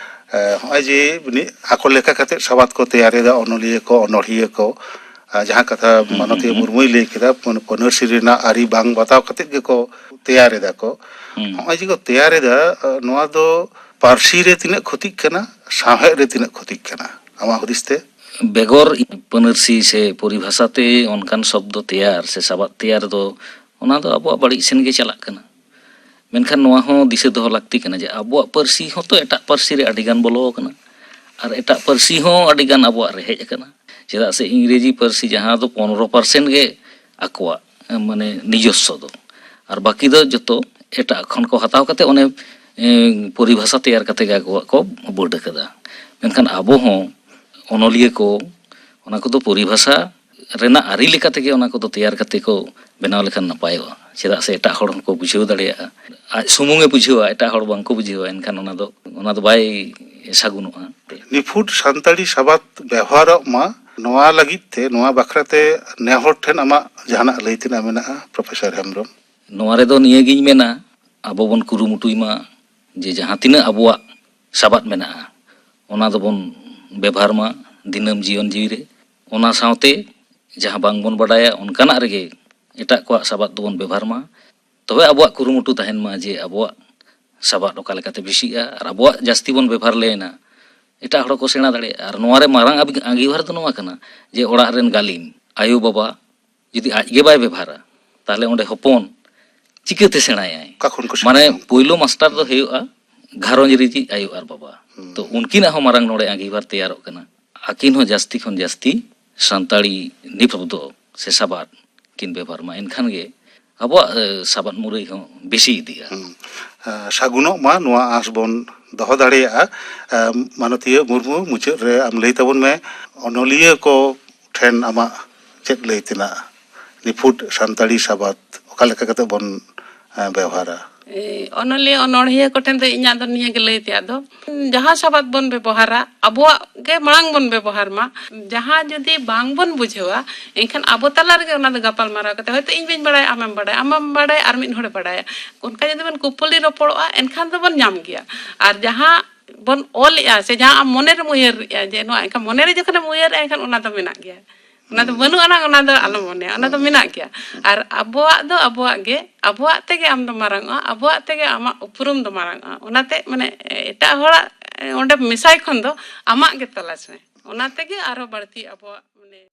ᱮ, ᱱᱚᱜᱼᱚᱭ ᱡᱮ ᱩᱱᱤ ᱟᱠᱚ ᱞᱮᱠᱟ ᱠᱟᱛᱮ ᱥᱟᱵᱟᱫ ᱠᱚ ᱛᱮᱭᱟᱨ ᱮᱫᱟ, ᱚᱱᱚᱞᱤᱭᱟᱹ ᱠᱚ, ᱚᱱᱚᱲᱦᱤᱭᱟᱹ ᱠᱚ, ᱟᱨ ᱡᱟᱦᱟᱸ ᱠᱟᱛᱷᱟ ᱦᱩᱸ, ᱢᱟᱱᱚᱛᱤᱭᱟᱹ ᱦᱩᱸ, ᱦᱩᱸ᱾ ᱢᱩᱨᱢᱩᱭ ᱞᱟᱹᱭ ᱠᱮᱫᱟ, ᱯᱟᱹᱱ-, ᱯᱟᱹᱱᱟᱹᱨᱥᱤ ᱨᱮᱱᱟᱜ ᱟᱹᱨᱤ ᱵᱟᱝ ᱵᱟᱛᱟᱣ ᱠᱟᱛᱮ ᱜᱮᱠᱚ ᱛᱮᱭᱟᱨ ᱮᱫᱟ ᱠᱚ᱾ ᱦᱩᱸ᱾ ᱱᱚᱜᱼᱚᱭ ᱡᱮ ᱠᱚ ᱛᱮᱭᱟᱨ ᱮᱫᱟ, ᱱᱚᱣᱟ ᱫᱚ ᱯᱟᱹᱨᱥᱤ ᱨᱮ ᱛᱤᱱᱟᱹᱜ ᱠᱷᱚᱛᱤᱜ ᱠᱟᱱᱟ, ᱥᱟᱶᱦᱮᱫ ᱨᱮ ᱛᱤᱱᱟᱹᱜ ᱠᱷᱚᱛᱤᱜ ᱠᱟᱱᱟ, ᱟᱢᱟᱜ ᱦᱩᱫᱤᱥ ᱛᱮ? ᱵᱮᱜᱚᱨ ᱯᱟᱹᱱᱟᱹᱨᱥᱤ ᱥᱮ ᱯᱚᱨᱤᱵᱷᱟᱥᱟ ᱛᱮ ᱚᱱᱠᱟᱱ ᱥᱚᱵᱫᱚ ᱛᱮᱭᱟᱨ ᱥᱮ ᱥᱟᱵᱟᱫ ᱛᱮᱭᱟᱨ ᱫᱚ, ᱚᱱᱟ ᱫᱚ ᱟᱵᱚᱣᱟᱜ ᱵᱟᱹᱲᱤᱡ ᱥᱮᱱ ᱜᱮ ᱪᱟᱞᱟᱜ ᱠᱟᱱᱟ᱾ ᱢᱮᱱᱠᱷᱟᱱ ᱱᱚᱣᱟ ᱦᱚᱸ ᱫᱤᱥᱟᱹ ᱫᱚᱦᱚ ᱞᱟᱹᱠᱛᱤ ᱠᱟᱱᱟ ᱡᱮ ᱟᱵᱚᱣᱟᱜ ᱯᱟᱹᱨᱥᱤ ᱦᱚᱸᱛᱚ ᱮᱴᱟᱜ ᱯᱟᱹᱨᱥᱤ ᱨᱮ ᱟᱹᱰᱤ ᱜᱟᱱ ᱵᱚᱞᱚ ᱟᱠᱟᱱᱟ, ᱟᱨ ᱮᱴᱟᱜ ᱯᱟᱹᱨᱥᱤ ᱦᱚᱸ ᱟᱹᱰᱤ ᱜᱟᱱ ᱟᱵᱚᱣᱟᱜ ᱨᱮ ᱦᱮᱡ ᱟᱠᱟᱱᱟ᱾ ᱪᱮᱫᱟᱜ ᱥᱮ ᱤᱝᱨᱮᱡᱤ ᱯᱟᱹᱨᱥᱤ ᱡᱟᱦᱟᱸ ᱫᱚ ᱯᱚᱱᱨᱚ ᱯᱟᱨᱥᱮᱱᱴ ᱜᱮ ᱟᱠᱚᱣᱟᱜ, ᱢᱟᱱᱮ, ᱱᱤᱡᱚᱥᱥᱚ ᱫᱚ, ᱟᱨ ᱵᱟᱹᱠᱤ ᱫᱚ ᱡᱚᱛᱚ ᱮᱴᱟᱜ ᱠᱷᱚᱱ ᱠᱚ ᱦᱟᱛᱟᱣ ᱠᱟᱛᱮ ᱚᱱᱮ, ᱮ, ᱯᱚᱨᱤᱵᱷᱟᱥᱟ ᱛᱮᱭᱟᱨ ᱠᱟᱛᱮ ᱜᱮ ᱟᱠᱚᱣᱟᱜ ᱠᱚ ᱵᱟᱹᱰ ᱟᱠᱟᱫᱟ᱾ ᱢᱮᱱᱠᱷᱟᱱ ᱟᱵᱚ ᱦᱚᱸ ᱚᱱᱚᱞᱤᱭᱟᱹ ᱠᱚ ᱚᱱᱟ ᱠᱚᱫᱚ ᱯᱚᱨᱤᱵᱷᱟᱥᱟ ᱨᱮᱱᱟᱜ ᱟᱹᱨᱤ ᱞᱮᱠᱟ ᱛᱮᱜᱮ ᱚᱱᱟ ᱠᱚᱫᱚ ᱛᱮᱭᱟᱨ ᱠᱟᱛᱮ ᱠᱚ ᱵᱮᱱᱟᱣ ᱞᱮᱠᱷᱟᱱ ᱱᱟᱯᱟᱭᱚᱜᱼᱟ᱾ ᱪᱮᱫᱟᱜ ᱥᱮ ᱮᱴᱟᱜ ᱦᱚᱲ ᱦᱚᱸᱠᱚ ᱵᱩᱡᱷᱟᱹᱣ ᱫᱟᱲᱮᱭᱟᱜᱼᱟ᱾ ᱟᱡ ᱥᱩᱢᱩᱝ ᱮ ᱵᱩᱡᱷᱟᱹᱣᱟ, ᱮᱴᱟᱜ ᱦᱚᱲ ᱵᱟᱝᱠᱚ ᱵᱩᱡᱷᱟᱹᱣᱟ, ᱮᱱᱠᱷᱟᱱ ᱚᱱᱟ ᱫᱚ, ᱚᱱᱟ ᱫᱚ ᱵᱟᱭ ᱥᱟᱹᱜᱩᱱᱚᱜᱼᱟ᱾ ᱱᱤᱯᱷᱩᱴ ᱥᱟᱱᱛᱟᱲᱤ ᱥᱟᱵᱟᱫ ᱵᱮᱣᱦᱟᱨᱚᱜ ᱢᱟ, ᱱᱚᱣᱟ ᱞᱟᱹᱜᱤᱫ ᱛᱮ, ᱱᱚᱣᱟ ᱵᱟᱠᱷᱨᱟ ᱛᱮ ᱱᱮ ᱦᱚᱲ ᱴᱷᱮᱱ ᱟᱢᱟᱜ ᱡᱟᱦᱟᱱᱟᱜ ᱞᱟᱹᱭ ᱛᱮᱱᱟᱜ ᱢᱮᱱᱟᱜᱼᱟ, ᱯᱨᱚᱯᱷᱮᱥᱚᱨ ᱦᱮᱢᱵᱨᱚᱢ? ᱱᱚᱣᱟ ᱨᱮᱫᱚ ᱱᱤᱭᱟᱹᱜᱤᱧ ᱢᱮᱱᱟ, ᱟᱵᱚ ᱵᱚᱱ ᱠᱩᱨᱩᱢᱩᱴᱩᱭ ᱢᱟ ᱡᱮ ᱡᱟᱦᱟᱸ ᱛᱤᱱᱟᱹᱜ ᱟᱵᱚᱣᱟᱜ ᱥᱟᱵᱟᱫ ᱢᱮᱱᱟᱜᱼᱟ, ᱚᱱᱟ ᱫᱚᱵᱚᱱ ᱵᱮᱵᱷᱟᱨ ᱢᱟ ᱫᱤᱱᱟᱹᱢ ᱡᱤᱭᱚᱱ ᱡᱤᱣᱤ ᱨᱮ᱾ ᱚᱱᱟ ᱥᱟᱶᱛᱮ ᱡᱟᱦᱟᱸ ᱵᱟᱝᱵᱚᱱ ᱵᱟᱰᱟᱭᱟ, ᱚᱱᱠᱟᱱᱟᱜ ᱨᱮᱜᱮ ᱮᱴᱟᱜ ᱠᱚᱣᱟᱜ ᱥᱟᱵᱟᱫ ᱫᱚᱵᱚᱱ ᱵᱮᱵᱷᱟᱨ ᱢᱟ᱾ ᱛᱚᱵᱮ ᱟᱵᱚᱣᱟᱜ ᱠᱩᱨᱩᱢᱩᱴᱩ ᱛᱟᱦᱮᱱ ᱢᱟ ᱡᱮ ᱟᱵᱚᱣᱟᱜ ᱥᱟᱵᱟᱫ ᱚᱠᱟ ᱞᱮᱠᱟᱛᱮ ᱵᱮᱥᱤᱜᱼᱟ, ᱟᱨ ᱟᱵᱚᱣᱟᱜ ᱡᱟᱹᱥᱛᱤ ᱵᱚᱱ ᱵᱮᱵᱷᱟᱨ ᱞᱮᱱᱟ, ᱮᱴᱟᱜ ᱦᱚᱲ ᱠᱚ ᱥᱮᱬᱟ ᱫᱟᱲᱮᱭᱟᱜᱼᱟ᱾ ᱟᱨ ᱱᱚᱣᱟ ᱨᱮ ᱢᱟᱨᱟᱝ ᱟᱵᱤ-, ᱟᱸᱜᱤᱵᱷᱟᱨ ᱫᱚ ᱱᱚᱣᱟ ᱠᱟᱱᱟ ᱡᱮ ᱚᱲᱟᱜ ᱨᱮᱱ ᱜᱟᱹᱞᱤᱢ, ᱟᱭᱳ ᱵᱟᱵᱟ ᱡᱩᱫᱤ ᱟᱡ ᱜᱮ ᱵᱟᱭ ᱵᱮᱵᱷᱟᱨᱟ, ᱛᱟᱦᱞᱮ ᱚᱸᱰᱮ ᱦᱚᱯᱚᱱ ᱪᱤᱠᱟᱹᱛᱮ ᱥᱮᱬᱟᱭᱟᱭ? ᱚᱠᱟ ᱠᱷᱚᱱ ᱠᱚ ᱥᱮᱬᱟᱭᱟ? ᱢᱟᱱᱮ, ᱯᱳᱭᱞᱳ ᱢᱟᱥᱴᱟᱨ ᱫᱚ ᱦᱩᱭᱩᱜᱼᱟ ᱜᱷᱟᱨᱚᱸᱡᱽ ᱨᱤᱡᱤᱡ ᱟᱭᱳ ᱟᱨ ᱵᱟᱵᱟ᱾ ᱦᱩᱸ᱾ ᱛᱚ, ᱩᱱᱠᱤᱱᱟᱜ ᱦᱚᱸ ᱢᱟᱨᱟᱝ ᱱᱚᱰᱮ ᱟᱸᱜᱤᱵᱷᱟᱨ ᱛᱮᱭᱟᱨᱚᱜ ᱠᱟᱱᱟ᱾ ᱟᱹᱠᱤᱱ ᱦᱚᱸ ᱡᱟᱹᱥᱛᱤ ᱠᱷᱚᱱ ᱡᱟᱹᱥᱛᱤ ᱥᱟᱱᱛᱟᱲᱤ ᱱᱤᱯᱷᱩᱴ ᱫᱚ ᱥᱮ ᱥᱟᱵᱟᱫ ᱠᱤᱱ ᱵᱮᱵᱚᱦᱟᱨ ᱢᱟ, ᱮᱱᱠᱷᱟᱱ ᱜᱮ ᱟᱵᱚᱣᱟᱜ ᱥᱟᱵᱟᱫ ᱢᱩᱨᱟᱹᱭ ᱦᱚᱸ ᱵᱮᱥᱤ ᱤᱫᱤᱜᱼᱟ᱾ ᱥᱟᱹᱜᱩᱱᱚᱜ ᱢᱟ, ᱱᱚᱣᱟ ᱟᱸᱥ ᱵᱚᱱ ᱫᱚᱦᱚ ᱫᱟᱲᱮᱭᱟᱜᱼᱟ᱾ ᱢᱟᱱᱚᱛᱤᱭᱟᱹ ᱢᱩᱨᱢᱩ, ᱢᱩᱪᱟᱹᱫ ᱨᱮ ᱟᱢ ᱞᱟᱹᱭ ᱛᱟᱵᱚᱱ ᱢᱮ, ᱚᱱᱚᱞᱤᱭᱟᱹ ᱠᱚ ᱴᱷᱮᱱ ᱟᱢᱟᱜ ᱪᱮᱫ ᱞᱟᱹᱭ ᱛᱮᱱᱟᱜ? ᱱᱤᱯᱷᱩᱴ ᱥᱟᱱᱛᱟᱲᱤ ᱥᱟᱵᱟᱫ ᱚᱠᱟ ᱞᱮᱠᱟ ᱠᱟᱛᱮ ᱵᱚᱱ ᱵᱮᱣᱦᱟᱨᱟ? ᱚᱱᱚᱞᱤᱭᱟᱹ ᱚᱱᱚᱬᱦᱤᱭᱟᱹ ᱠᱚᱴᱷᱮᱱ ᱫᱚ ᱤᱧᱟᱹᱜ ᱫᱚ ᱱᱤᱭᱟᱹ ᱜᱮ ᱞᱟᱹᱭ ᱛᱮᱭᱟᱜ ᱫᱚ, ᱡᱟᱦᱟᱸ ᱥᱟᱵᱟᱫ ᱵᱚᱱ ᱵᱮᱵᱚᱦᱟᱨᱟ, ᱟᱵᱚᱣᱟᱜ ᱜᱮ ᱢᱟᱲᱟᱝ ᱵᱚᱱ ᱵᱮᱵᱚᱦᱟᱨ ᱢᱟ᱾ ᱡᱟᱦᱟᱸ ᱡᱩᱫᱤ ᱵᱟᱝ ᱵᱚᱱ ᱵᱩᱡᱷᱟᱹᱣᱟ, ᱮᱱᱠᱷᱟᱱ ᱟᱵᱚ ᱛᱟᱞᱟ ᱨᱮᱜᱮ ᱚᱱᱟ ᱫᱚ ᱜᱟᱯᱟᱞ ᱢᱟᱨᱟᱣ ᱠᱟᱛᱮ, ᱦᱚᱭᱛᱳ ᱤᱧ ᱵᱟᱹᱧ ᱵᱟᱲᱟᱭᱟ, ᱟᱢᱮᱢ ᱵᱟᱲᱟᱭᱟ, ᱟᱢᱮᱢ ᱵᱟᱲᱟᱭᱟ, ᱟᱨ ᱢᱤᱫ ᱦᱚᱲᱮ ᱵᱟᱲᱟᱭᱟ, ᱚᱱᱠᱟ ᱡᱩᱫᱤ ᱵᱚᱱ ᱠᱩᱯᱩᱞᱤ ᱨᱚᱯᱚᱲᱚᱜᱼᱟ, ᱮᱱᱠᱷᱟᱱ ᱫᱚᱵᱚᱱ ᱧᱟᱢ ᱜᱮᱭᱟ᱾ ᱟᱨ ᱡᱟᱦᱟᱸ ᱵᱚᱱ ᱚᱞᱮᱜᱼᱟ ᱥᱮ ᱡᱟᱦᱟᱸ ᱟᱢ ᱢᱚᱱᱮᱨᱮᱢ ᱩᱭᱦᱟᱹᱨᱮᱜᱼᱟ ᱡᱮ ᱱᱚᱣᱟ, ᱮᱱᱠᱷᱟᱱ ᱢᱚᱱᱮᱨᱮ ᱡᱚᱠᱷᱚᱱᱮᱢ ᱩᱭᱦᱟᱹᱨᱮᱜᱼᱟ, ᱮᱱᱠᱷᱟᱱ ᱚᱱᱟ ᱫᱚ ᱢᱮᱱᱟᱜ ᱜᱮᱭᱟ᱾ ᱚᱱᱟ ᱫᱚ ᱵᱟᱹᱱᱩᱜ ᱟᱱᱟᱝ, ᱚᱱᱟ ᱫᱚ ᱟᱞᱚᱢ ᱢᱚᱱᱮᱭᱟ, ᱚᱱᱟ ᱫᱚ ᱢᱮᱱᱟᱜ ᱜᱮᱭᱟ᱾ ᱟᱨ ᱟᱵᱚᱣᱟᱜ ᱫᱚ ᱟᱵᱚᱣᱟᱜ ᱜᱮ, ᱟᱵᱚᱣᱟᱜ ᱛᱮᱜᱮ ᱟᱢ ᱫᱚ ᱢᱟᱨᱟᱝ ᱚᱜᱼᱟ, ᱟᱵᱚᱣᱟᱜ ᱛᱮᱜᱮ ᱟᱢᱟᱜ ᱩᱯᱨᱩᱢ ᱫᱚ ᱢᱟᱨᱟᱝ ᱚᱜᱼᱟ᱾ ᱚᱱᱟᱛᱮ ᱢᱟᱱᱮ ᱮᱴᱟᱜ ᱦᱚᱲᱟᱜ ᱚᱸᱰᱮ ᱢᱮᱥᱟᱭ ᱠᱷᱚᱱ ᱫᱚ ᱟᱢᱟᱜ ᱜᱮ ᱛᱚᱞᱟᱥ ᱢᱮ, ᱚᱱᱟ ᱛᱮᱜᱮ ᱟᱨᱦᱚᱸ ᱵᱟᱹᱲᱛᱤ ᱟᱵᱚᱣᱟᱜ ᱢᱟᱱᱮ